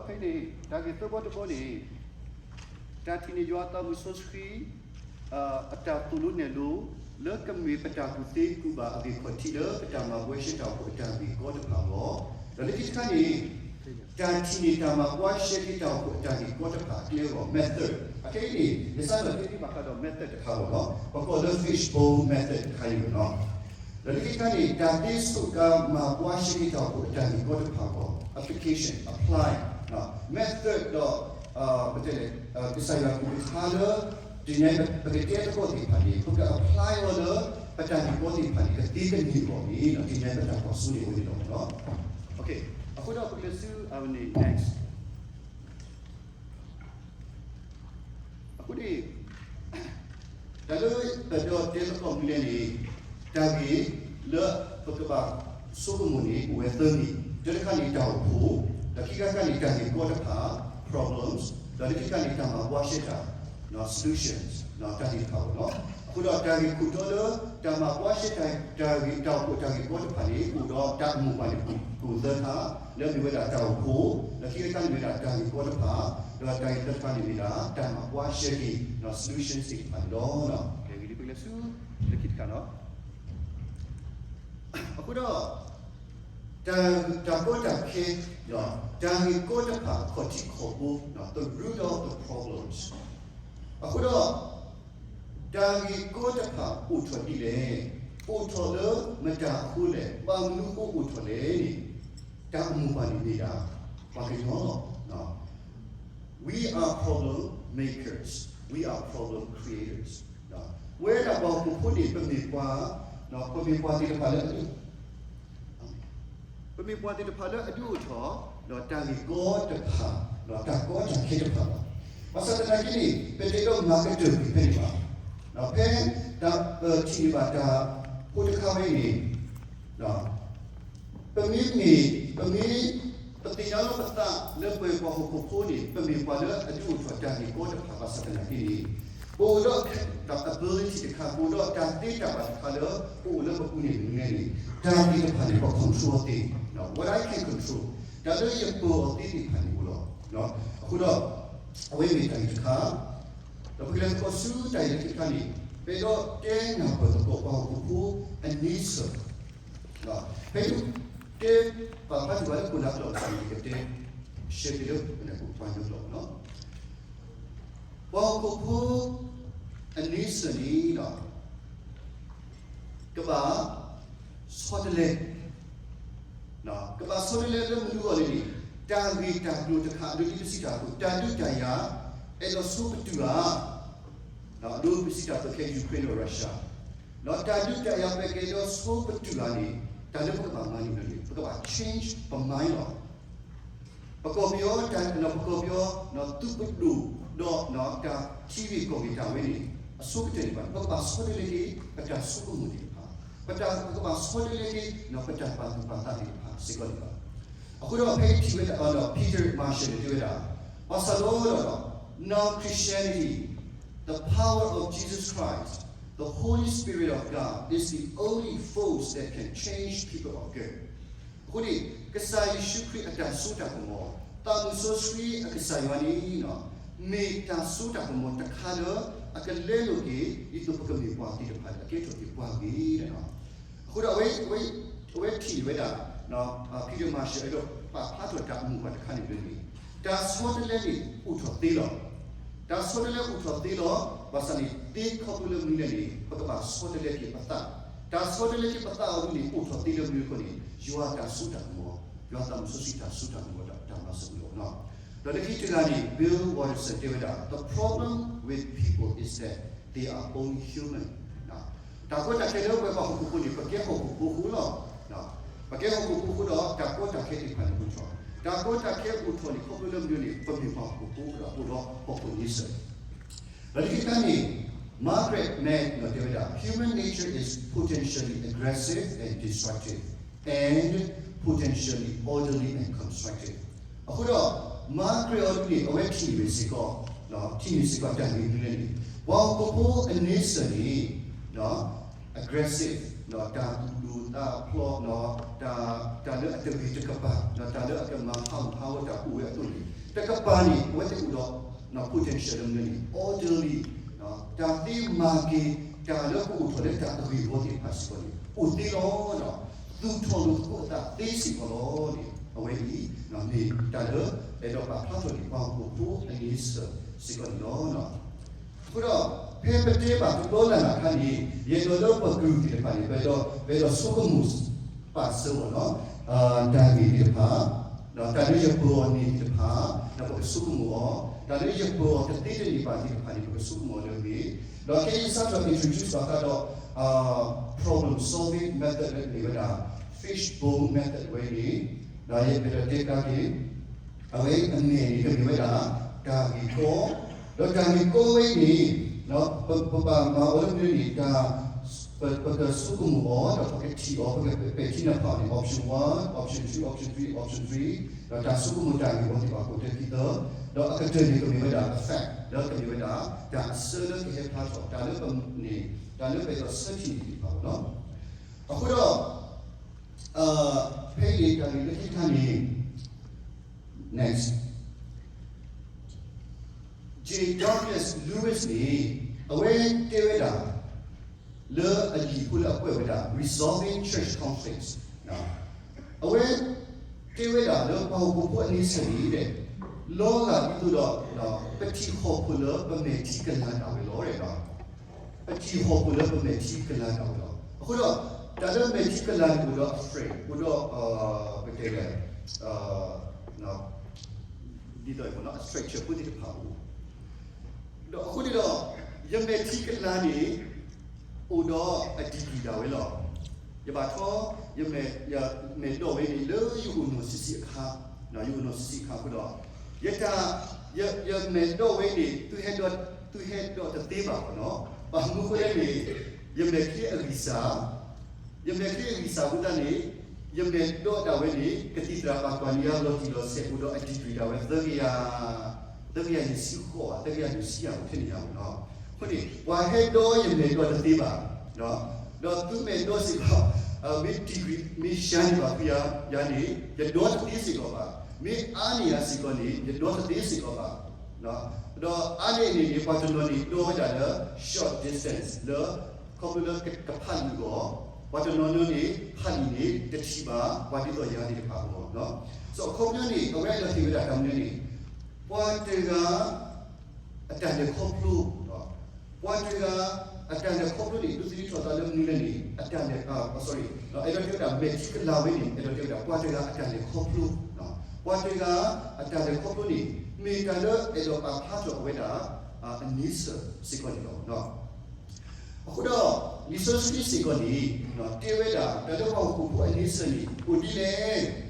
ဖဲန့ၣ် တၢ်ဂ့ၢ်သၢဘီတဘီန့ၣ် တၢ်ထံၣ်န့ၢ်ယွၤအသးမုၢ်စီဆှံ အတၢ်သိၣ်လိနဲၣ်လိ လၢကမ့ၢ်ပတၢ်ကူၣ်သ့ကူၣ်ဘၣ်အဂ့ၢ်ခီၣ်ထံးလၢပတၢ်မၤဘှါရှဲတၢ်အိၣ်ဖှိၣ်အတၢ်ဂ့ၢ်ကီတဖၣ်အဂီၢ်, ဒီးလၢခံတခါန့ၣ် တၢ်ထံၣ်န့ၢ်တၢ်မၤဘှါရှဲက့ၤတၢ်အိၣ်ဖှိၣ်အတၢ်ဂ့ၢ်ကီတဖၣ်အကျဲအဂီၢ် method အခဲအံၤန့ၣ် ယစးထီၣ်တဲသ့ဘၣ်ဃးဒီး method တခါလီၤ. ပကိးလၢ fishbone method တခါအံၤလီၤ. ဒီးလၢခံတခါန့ၣ် တၢ်သ့ဆိးကါမၤဘှါရှဲက့ၤတၢ်အိၣ်ဖှိၣ်အတၢ်ဂ့ၢ်ကီတဖၣ်အဂီၢ် application apply method ဒီး ပတဲလဲၣ် ကစၢ်ယွၤအကလုၢ်ကထါလၢ တနံၤညါပကတဲသကိးသ့ၣ်တဖၣ်န့ၣ် ပက apply အီၤလၢ ပတၢ်ဂ့ၢ်ကီသ့ၣ်တဖၣ်န့ၣ် ကသ့ကန့ၢ်အဂီၢ်န့ၣ် တနံၤညါပတၢ်ကွၢ်စိန့ၣ်အိၣ်န့ၣ်လီၤ. အဃိဒီးပကလဲၤဆူအဝဲန့ၣ် next အဃိန့ၣ် တၢ်လၢပအဲၣ်ဒိးတဲသကိးမနုၤလဲၣ်န့ၣ် တၢ်ဂ့ၢ်လၢပကဘၣ်ဆိကမိၣ်န့ၣ် အိၣ်ဝဲသၢမံၤ, တၢတခါန့ၣ်တၢ်အိၣ်ဖှိၣ်, ဒီးခံခါတခါန့ၣ် တၢ်ဂ့ၢ်ကီတဖၣ် problems, ဒီးလၢခံတခါန့ၣ် တၢ်မၤဘှါရှဲတၢ် solutions တၢ်သ့ၣ်တဖၣ်လီၤ. အဃိဒီးတၢ်ဂ့ၢ်ခိၣ်တီလၢ တၢ်မၤဘှါရှဲတၢ် တၢ်ဂ့ၢ်တၢ်အိၣ်ဖှိၣ်တၢ်ဂ့ၢ်ကီတဖၣ်န့ၣ် အိၣ်ဒီးတၢ်အမိၢ်ပှၢ်န့ၣ် ကိၣ်သၢခါ, လၢမ့ၢ်ဝဲဒၣ်တၢ်အိၣ်ဖှိၣ်, ဒီးခံခါတခါန့ၣ်မ့ၢ်ဒၣ်တၢ်ဂ့ၢ်ကီတဖၣ်, ဒီးတၢ်ဂ့ၢ်သၢခါန့ၣ်မ့ၢ်ဒၣ် တၢ်မၤဘှါရှဲက့ၤ solutions သ့ၣ်တဖၣ်န့ၣ်လီၤ. ကဲဂ့ၤလံ ပကလဲၤဆူ လၢခံတခါလီၤ. အဃိဒီး တၢ်ကီတၢ်ခဲ, တၢ်ဂ့ၢ်ကီတဖၣ်အခီၣ်ထံးခီၣ်ဘိ, the root of the problems. အဃိဒီး တၢ်ဂ့ၢ်ကီတဖၣ်အိၣ်ထီၣ်ဒ်လဲၣ်, အိၣ်ထီၣ်လၢမတၤအဃိလဲၣ်, ဘၣ်မနုၤအဃိအိၣ်ထီၣ်လဲၣ်န့ၣ်, တၢ်အမိၢ်ပှၢ်န့ၣ်မ့ၢ်ဒၣ် ပှၤကညီလီၤ. We are problem makers, we are problem creators. ပဝဲဒၣ်ပှၤဟီၣ်ခိၣ်ဖိန့ၣ် ပမ့ၢ်ပှၤ, ပမ့ၢ်ပှၤသ့ၣ်တဖၣ်လၢအဒု ပမ့ၢ်ပှၤသ့ၣ်တဖၣ်လၢအဒုးအိၣ်ထီၣ် ဒီးတၢ်ဂ့ၢ်ကီတဖၣ်, ဒီးတၢ်ကီတၢ်ခဲတဖၣ်လီၤ. ဘၣ်ဆၣ်သနာ်က့န့ၣ် ပတအဲၣ်ဒိးမၤကတၢၢ်ကွံာ်ဖဲန့ၣ်ဘၣ်. ဖဲတၢ်ပထံၣ်န့ၢ်ဘၣ်တၢ်ဖိတခါဖဲန့ၣ်, ပမ့မ့ၢ်, ပမ့ၢ်, ပသ့ၣ်ညါလီၤပသးလၢပဝဲပှၤဟီၣ်ခိၣ်ဖိန့ၣ် ပမ့ၢ်ပှၤလၢအဒုးအိၣ်ထီၣ်တၢ်ဂ့ၢ်ကီတဖၣ်ဘၣ်ဆၣ်သနာ်က့န့ၣ်, ပအိၣ်ဒီးတၢ် ability တခါ, ပအိၣ်ဒီးတၢ်သ့တၢ်ဘၣ်တခါလၢ ပအိၣ်လၢပပူၤန့ၣ်မနုၤလဲၣ်န့ၣ်, တၢ်သ့ၣ်တဖၣ်န့ၣ် ပ control သ့, what I can control, တၢ်လၢယပၢၤအီၤသ့သ့ၣ်တဖၣ်န့ၣ်အိၣ်လီၤ. အဃိဒီး အဝဲမ့ၢ်တၢ်ဂ့ၢ်တခါ, ဒီးပကလဲၤခီဆူတၢ်ဂ့ၢ်လၢခံတခါန့ၣ်, ပအဲၣ်ဒိးတဲနၢ်ပၢၢ်သကိးပှၤဟီၣ်ခိၣ်ဖိအန့ဆၢၣ်, ဖဲယတဲပာ်ဖျါထီၣ်ဘၣ်လၢခိၣ်နၢ်ကျိာ်န့ၣ် ကတဲ share က့ၤလၢပှၤကညီကျိာ်န့ၣ်, ပှၤဟီၣ်ခိၣ်ဖိအန့ဆၢၣ်န့ၣ် ကဘၣ်ဆီတလဲ, ကဘၣ်ဆီတလဲလၢမနုၤအဂီၢ်လဲၣ်န့ၣ်, တၢ်ဂ့ၢ်တၢ်ကျိၤတခါ ဒ်ပစံးတၢ်အသိး တၢ်ဒုးတၢ်ယၤ အဲၣ်ဒိးဆိကတၢၢ်ဧါ, ဒ်ပစံးတၢ်အသိးခဲအံၤ Ukraine ဒီး Russia, ဒီးတၢ်ဒုးတၢ်ယၤ ပကအဲၣ်ဒိးဆိကတၢၢ်ဧါန့ၣ်, တၢ်လၢပကဘၣ်မၤန့ၣ်န့ၣ် ပကဘၣ် change ပ mind လီၤ. ပကီၢ်ပယီၤတၢ်, ပကီၢ်ပယီၤ သုးပဒိၣ် ဒီးတၢ်ထံဂ့ၢ်ကီၢ်ဂ့ၢ်တၢ်ဝဲန့ၣ် အဆိကတၢၢ်န့ၣ်ဘၣ် ပကဘၣ်ဆီတလဲက့ၤ ပတၢ်ဆိကမိၣ်သ့ၣ်တဖၣ်, ပတၢ်, ပကဘၣ်ဆီတလဲက့ၤ ပတၢ်ပာ်သူၣ်ပာ်သးသ့ၣ်တဖၣ်စ့ၢ်ကီးန့ၣ်လီၤ. အဃိဒီးဖဲအံၤထံၣ်ဝဲဒၣ် Peter Mouchel န့ၣ်တဲဝဲဒၣ်, ဘၣ်ဆၣ်ဒီး now Christianity, the power of Jesus Christ, the Holy Spirit of God is the only force that can change people of good. အဃိန့ၣ် ကစၢ်ယ့ၣ်ၡူးခရံာ်အတၢ်စိတၢ်ကမီၤ, သးမုၢ်စီဆှံအကစၢ်ယွၤန့ၣ် မ့ၢ်တၢ်စိတၢ်ကမီၤတခါလၢ အကလဲလိာ်က့ၤ ဒ်သိးပကမ့ၢ်ပှၤသ့ၣ်တဖၣ်လၢအကဲထီၣ်က့ၤပှၤဂ့ၤန့ၣ်လီၤ. အဃိဒီးအဝဲ, အဝဲထံၣ်ဝဲဒၣ် Peter Mouchel အဲၣ်ဒိးပာ်ဖျါထီၣ်တၢ်အမိၢ်ပှၢ်တခါန့ၣ်လၢန့ၣ်, တၢ်ဆီတလဲန့ၣ်အိၣ်ထီၣ်သ့လီၤ. တၢ်ဆီတလဲအိၣ်ထီၣ်သ့လီၤ. ဘၣ်ဆၣ်န့ၣ် သ့ခီဖျိလၢမနုၤလဲၣ်န့ၣ် ပကဘၣ်ဆီတလဲက့ၤပသး, တၢ်ဆီတလဲက့ၤပသးအီၤဒ်န့ၣ် အိၣ်ထီၣ်သ့လၢမနုၤအဃိန့ၣ် ယွၤတၢ်စိတၢ်ကမီၤ, ယွၤသးမုၢ်စီဆှံတၢ်စိတၢ်ကမီၤဒီးတၢ်မၤစၢၤပှၤလီၤ. ဒီးလၢခံတဂၤန့ၣ် Bill Watterson တဲဝဲဒၣ်, the problem with people is that they are only human. တၢ်ကီတၢ်ခဲလၢပဝဲပှၤဟီၣ်ခိၣ်ဖိန့ၣ် ပကဲဟီၣ်ခိၣ်ဖိအဃိလီၤ. ပကဲဟီၣ်ခိၣ်ဖိအဃိဒီး တၢ်ကီတၢ်ခဲသ့ၣ်တဖၣ်န့ၣ်အိၣ်ထီၣ်, တၢ်ကီတၢ်ခဲအိၣ်ထီၣ်န့ၣ် ခီဖျိလၢမနုၤန့ၣ် ပမ့ၢ်ပှၤဟီၣ်ခိၣ်ဖိဒီးအိၣ်ဒီးဟီၣ်ခိၣ်န့ဆၢၣ် ဒီးလၢခံတခါန့ၣ် Margaret Mead တဲဝဲဒၣ်, human nature is potentially aggressive and destructive and potentially orderly and constructive. အဃိဒီး Margaret အီၤဒ်န့ၣ် အဝဲထံၣ်န့ၢ်စ့ၢ်ကီး, ထံၣ်န့ၢ်စ့ၢ်ကီးတၢ်ဂ့ၢ်မနုၤလဲၣ်န့ၣ် ပှၤဟီၣ်ခိၣ်ဖိအန့ဆၢၣ်န့ၣ် aggressive တၢ်သူၣ်ဒိၣ်သးဖျိး, တၢ်, တၢ်လၢအတဂ့ၤတကပၤ, တၢ်လၢအကမၤဟးဂူာ်ဟးဂီၤတၢ်အိၣ်ဝဲအသိးန့ၣ် တကပၤန့ၣ် အဝဲသ့ၣ်အိၣ်ဒီး potential လၢမနုၤန့ၣ် orderly, တၢ်သ့မၤက့ၤ တၢ်လၢကအိၣ်ထီၣ်လၢတၢ်အဂ့ၢ်အဝီသ့ၣ်တဖၣ်စ့ၢ်ကီးန့ၣ် အိၣ်သ့လီၤ. သူၣ်ထီၣ်လိာ်သကိးအသးသ့စ့ၢ်ကီးလီၤန့ၣ် အဝဲအံၤ မ့ၢ်တၢ်လၢ အဲၣ်ဒိးပာ်ဖျါထီၣ်န့ၣ် ပှၤဟီၣ်ခိၣ်ဖိအန့ဆၢၣ်စ့ၢ်ကီးန့ၣ်လီၤ. အဃိဒီး ဖဲပတဲဘၣ်တဘျီလၢ်လၢ်အခါန့ၣ် ယအဲၣ်ဒိးလၢပကရူၢ်သ့ၣ်တဖၣ်န့ၣ် ပအဲၣ်ဒိး, ပအဲၣ်ဒိးဆိကမိၣ်ပာ်စၢၤအီၤလီၤ. တၢ်ဂ့ၢ်သ့ၣ်တဖၣ်, တၢ်လၢယပၢၤအီၤန့ၣ်သ့ၣ်တဖၣ်, ဒီးပကဆိကမိၣ်အီၤ, တၢ်လၢယပၢၤအီၤတသ့တန့ၢ်ဘၣ်သ့ၣ်တဖၣ်န့ၣ် ပကဆိကမိၣ်အီၤလၢအဂ့ၤ, ဒီးခဲအံၤစးထီၣ် introduce ဘၣ်ဃးဒီး problem solving method လၢမ့ၢ်ဝဲဒၣ် fishbone method ဝဲအံၤန့ၣ်, ဒီးယအဲၣ်ဒိးတဲကဒါက့ၤ အဝဲအမဲာ်န့ၣ် ကမ့ၢ်ဝဲဒၣ် တၢ်ဂ့ၢ်ကီ, ဒီးတၢ်ဂ့ၢ်ကီဝဲအံၤန့ၣ် ပ, ပဘၣ်မၤအီၤလၢမနုၤန့ၣ် တၢ်, ပ, ပကဆိကမိၣ်အီၤ ဒီးပကထံၣ်အီၤ ပကပဲာ်ထံနီၤဖးအီၤန့ၣ် option one, option two, option three, option three, ဒီးတၢ်ဆိကမိၣ်တၢ်ဂ့ၢ်ဝဲသ့ၣ်တဖၣ်ကိးတဲခံသၢ, ဒီးအကတၢၢ်န့ၣ် ကမ့ၢ်ဝဲဒၣ် a fact လၢကမ့ၢ်ဝဲဒၣ် တၢ်အဆၢလၢကဟဲဖျါထီၣ် တၢ်လၢပန့ၣ် တၢ်လၢပအဲၣ်ဒိးဆၢထံၣ်န့ၣ်သ့ၣ်တဖၣ်လီၤ. အဃိဒီး ဖဲအံၤန့ၣ် တၢ်ဂ့ၢ်လၢခံတခါန့ၣ် next, J Douglas Lewis န့ၣ် အဝဲတဲဝဲဒၣ် လၢအလံာ်ဖိလၢအကွဲးဝဲဒၣ် Resolving Church Conflicts, အဝဲတဲဝဲဒၣ်လၢပှၤဟီၣ်ခိၣ်ဖိအန့ဆၢၣ်န့ၣ် လီၤဂာ်ဒ်သိးဒီး ပထံၣ်ဟီၣ်ခိၣ်လၢပမဲာ်ထံကလၤဒၣ်ဝဲလီၤ. ပထံၣ်ဟီၣ်ခိၣ်လၢပမဲာ်ထံကလၤဒၣ်ဝဲလီၤ. အဃိဒီး တၢ်လၢမဲာ်ထံကလၤန့ၣ်အိၣ်ဒီးအ frame အိၣ်ဒီး ပတဲလဲၣ် ဒ်သိး structure ဖိသ့ၣ်တဖၣ်အိၣ် ဒီးအဃိန့ၣ်ဒီး ယမဲာ်ထံကလၤန့ၣ် အိၣ်ဒီးအ degree ဒၣ်ဝဲလီၤ. ယဘၣ်ထီ ယမဲာ် ယမဲာ်ဒိးဝဲန့ၣ် လၢယအိၣ်နီၢ်ဆံးဆံးအခါ, ယအိၣ်နီၢ်ဆံးဆံးအခါအဃိဒီး ယတၢ် ယ ယမဲာ်ဒိးဝဲန့ၣ် သုဟဲဒိး သုဟဲဒိးတသ့ဘၣ်နီၤ. ဘၣ်မနုၤအဃိလဲၣ်န့ၣ် ယမဲာ်ချံအဂံၢ်စၢ် ယမဲာ်ချံအဂံၢ်စၢ်အဃိသတးန့ၣ် ယမဲာ်ဒိးဒၣ်ဝဲန့ၣ် ကသံၣ်သရၣ်ပာ်ကွၢ်န့ၢ်ယၤလီၤတံၢ်လီၤဆဲးအိၣ်ဒီးအ degree ဒၣ်ဝဲ သၢကယၤ သၢကယၤယဲၢ်ဆံဃိးဘၣ် သၢကယၤယဲၢ်ဆံယၤအိၣ်ထဲန့ၣ်ယၤမ့ၢ်နီၤ. အဃိန့ၣ် ပှၤဟဲဒိးယမဲာ်ဒိးတသ့ဘၣ် ဒီးသုမဲာ်ဒိးစ့ၢ်ကီး မ့ၢ် degree မ့ၢ်စှၤန့ၢ်ဘၣ်ဖုယၤန့ၣ် ယဒိးတသ့စ့ၢ်ကီးဘၣ်. မ့ၢ်အါန့ၢ်ယၤစ့ၢ်ကီးန့ၣ် ယဒိးတသ့စ့ၢ်ကီးဘၣ်. ဒီးအါန့ၢ်န့ၣ်န့ၣ် ပှၤတနီၤန့ၣ်ဒိးဝဲဒၣ်လၢ short distance လၢ ခီဖျိလၢကဖးလံာ်အဂီၢ်, ပှၤတနီၤနီၤန့ၣ် ဖးလံာ်န့ၣ်တထံၣ်ဘၣ် ပှၤဒ်သိးယၤသ့ၣ်တဖၣ်အဂီၢ်. ဆို အခီပညီန့ၣ် အဝဲအဲၣ်ဒိးဟ့ၣ်ဝဲဒၣ်တၢ်မနုၤန့ၣ် ပှၤတဂၤ အတၢ်လဲၤခီဖျိ ပှၤတဂၤ အတၢ်လဲၤခီဖျိန့ၣ် ဒုးသ့ၣ်နီၣ်ထီၣ်သးလၢမနုၤလဲၣ်န့ၣ် အတၢ်လဲၤ sorry အဲၣ်ဒိးတဲဝဲဒၣ် မဲာ်ထံကလၤဝဲန့ၣ် အဲၣ်ဒိးတဲဝဲဒၣ် ပှၤတဂၤအတၢ်လဲၤခီဖျိ, ပှၤတဂၤအတၢ်လဲၤခီဖျိန့ၣ် မ့ၢ်တၢ်လၢအဲၣ်ဒိးပာ်ဖျါထီၣ်ဝဲဒၣ် အန့ဆၢၣ်စ့ၢ်ကီးန့ၣ်လီၤ. အဃိဒီး လံာ်စီဆှံစ့ၢ်ကီးန့ၣ် တဲဝဲဒၣ် တၢ်လၢပှၤဟီၣ်ခိၣ်ဖိအန့ဆၢၣ်န့ၣ် အိၣ်ဒ်လဲၣ်,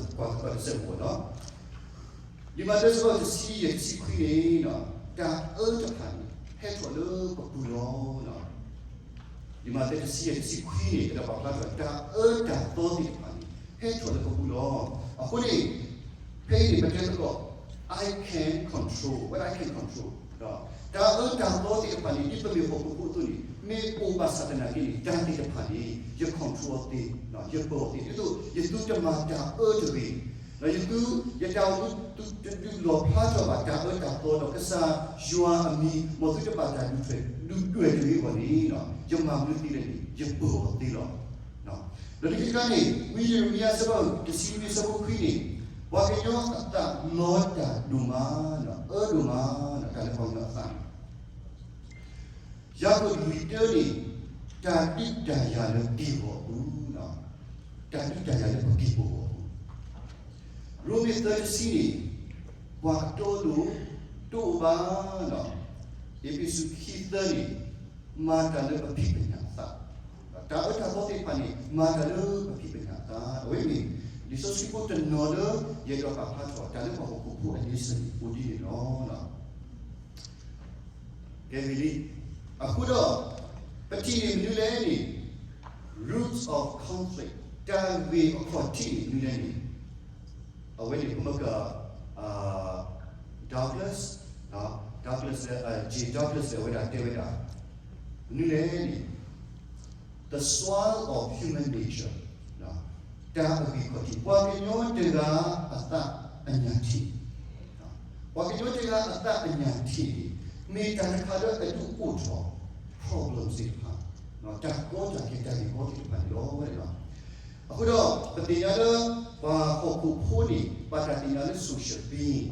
ပကကွၢ်သကိးတစဲးဖိလီၤ. လံာ်မးသဲဆၢဒိၣ်တဆံယဲၢ်တဆံခွံန့ၣ် တၢ်အၢတဖၣ်န့ၣ် ဟဲထီၣ်လၢပပူၤလီၤ. လံာ်မးသဲတဆံယဲၢ်တဆံခွံန့ၣ် အဲၣ်ဒိးပာ်ဖျါထီၣ် တၢ်အၢတၢ်သီသ့ၣ်တဖၣ်န့ၣ် ဟဲထီၣ်လၢပပူၤလီၤ. အဃိန့ၣ် ဖဲအံၤန့ၣ် ပတဲသကိး I can control what I can control တၢ်အၢတၢ်သီသ့ၣ်တဖၣ်န့ၣ် ဒ်ပမ့ၢ်ဟီၣ်ခိၣ်ဖိအသိးန့ၣ် မ့ၢ်အိၣ်ဘၣ်ဆၣ်သနာ်က့န့ၣ် တၢ်သ့ၣ်တဖၣ်န့ၣ် ယ control အီၤသ့, ယပၢၤအီၤသ့, ဒ်သိးယသုတမၤတၢ်အၢတဂ့ၤ, ယသုယတၢ်အိၣ်မူသုတဒုးလီၣ်ဖျါထီၣ်ဘၣ်တၢ်အၢတၢ်သီဒီးကစၢ်ယွၤအမံၤ မ်သုတဘၣ်တၢ်ဒုးထွဲးဒုးဒွဲၣ်တဂ့ၤအဂီၢ်န့ၣ် ယမၤမနုၤသ့လဲၣ်န့ၣ် ယပၢၤအီၤသ့လီၤ. ဒီးလၢခံတခါန့ၣ် ဝံယံးရမံယၤအဆၢဒိၣ်တဆံနွံအဆၢဖိခွံန့ၣ် ပှၤကညီအသးလီၤတၢ်ဒိၣ်မး, အၢဒိၣ်မး, တၢ်လၢပှၤကညီအသးန့ၣ် ယၤကိာ်လွံၢ်တၢန့ၣ် တၢ်ဒုးတၢ်ယၤလၢက့ၢ်ဂီၤအပူၤ, တၢ်ဒုးတၢ်ယၤလၢပက့ၢ်ဂီၤအပူၤ, ရိမ့ၤသၢတဆံန့ၣ် ပှၤအတီအလိၤတအိၣ်ဘၣ်, အ့းဖ့းစူးခံသၢန့ၣ် မၤတၢ်လၢပဖံးပညၣ်အသး, တၢ်အၢတၢ်သီသ့ၣ်တဖၣ်န့ၣ် မၤတၢ်လၢပဖံးပညၣ်အသး, အဝဲန့ၣ် လံာ်စီဆှံဖိတနီၤလၢ ယအဲၣ်ဒိးပာ်ဖျါထီၣ် တၢ်လၢပှၤဟီၣ်ခိၣ်ဖိအန့ဆၢၣ်န့ၣ် အိၣ်ဒ်န့ၣ်လီၤ. ကဲဂ့ၤလံ, အဃိဒီး ပထံၣ်န့ၣ်မနုၤလဲၣ်န့ၣ် roots of conflict တၢ်ဂ့ၢ်အခီၣ်ထံးန့ၣ်မနုၤလဲၣ်န့ၣ် အဝဲန့ၣ် ပမ့ၢ်က Douglas, Douglas လၢ J Douglas လၢအဝဲဒၣ်တဲဝဲဒၣ် မနုၤလဲၣ်န့ၣ် the soil of human nature တၢ်အဂ့ၢ်ခီၣ်ထံး ပှၤကညီတဂၤအသးအညၣ်ထံး, ပှၤကညီတဂၤအသးအညၣ်ထံးန့ၣ် မ့ၢ်တၢ်တခါလၢအဒုးအိၣ်ထီၣ် problem သ့ၣ်တဖၣ်, တၢ်ကီတၢ်ခဲတၢ်ဂ့ၢ်ကီသ့ၣ်တဖၣ်န့ၣ်လီၤ. အဃိဒီး ပသ့ၣ်ညါလၢ ပှၤဟီၣ်ခိၣ်ဖိန့ၣ် ဘၣ်တၢ်သ့ၣ်ညါလၢ social being,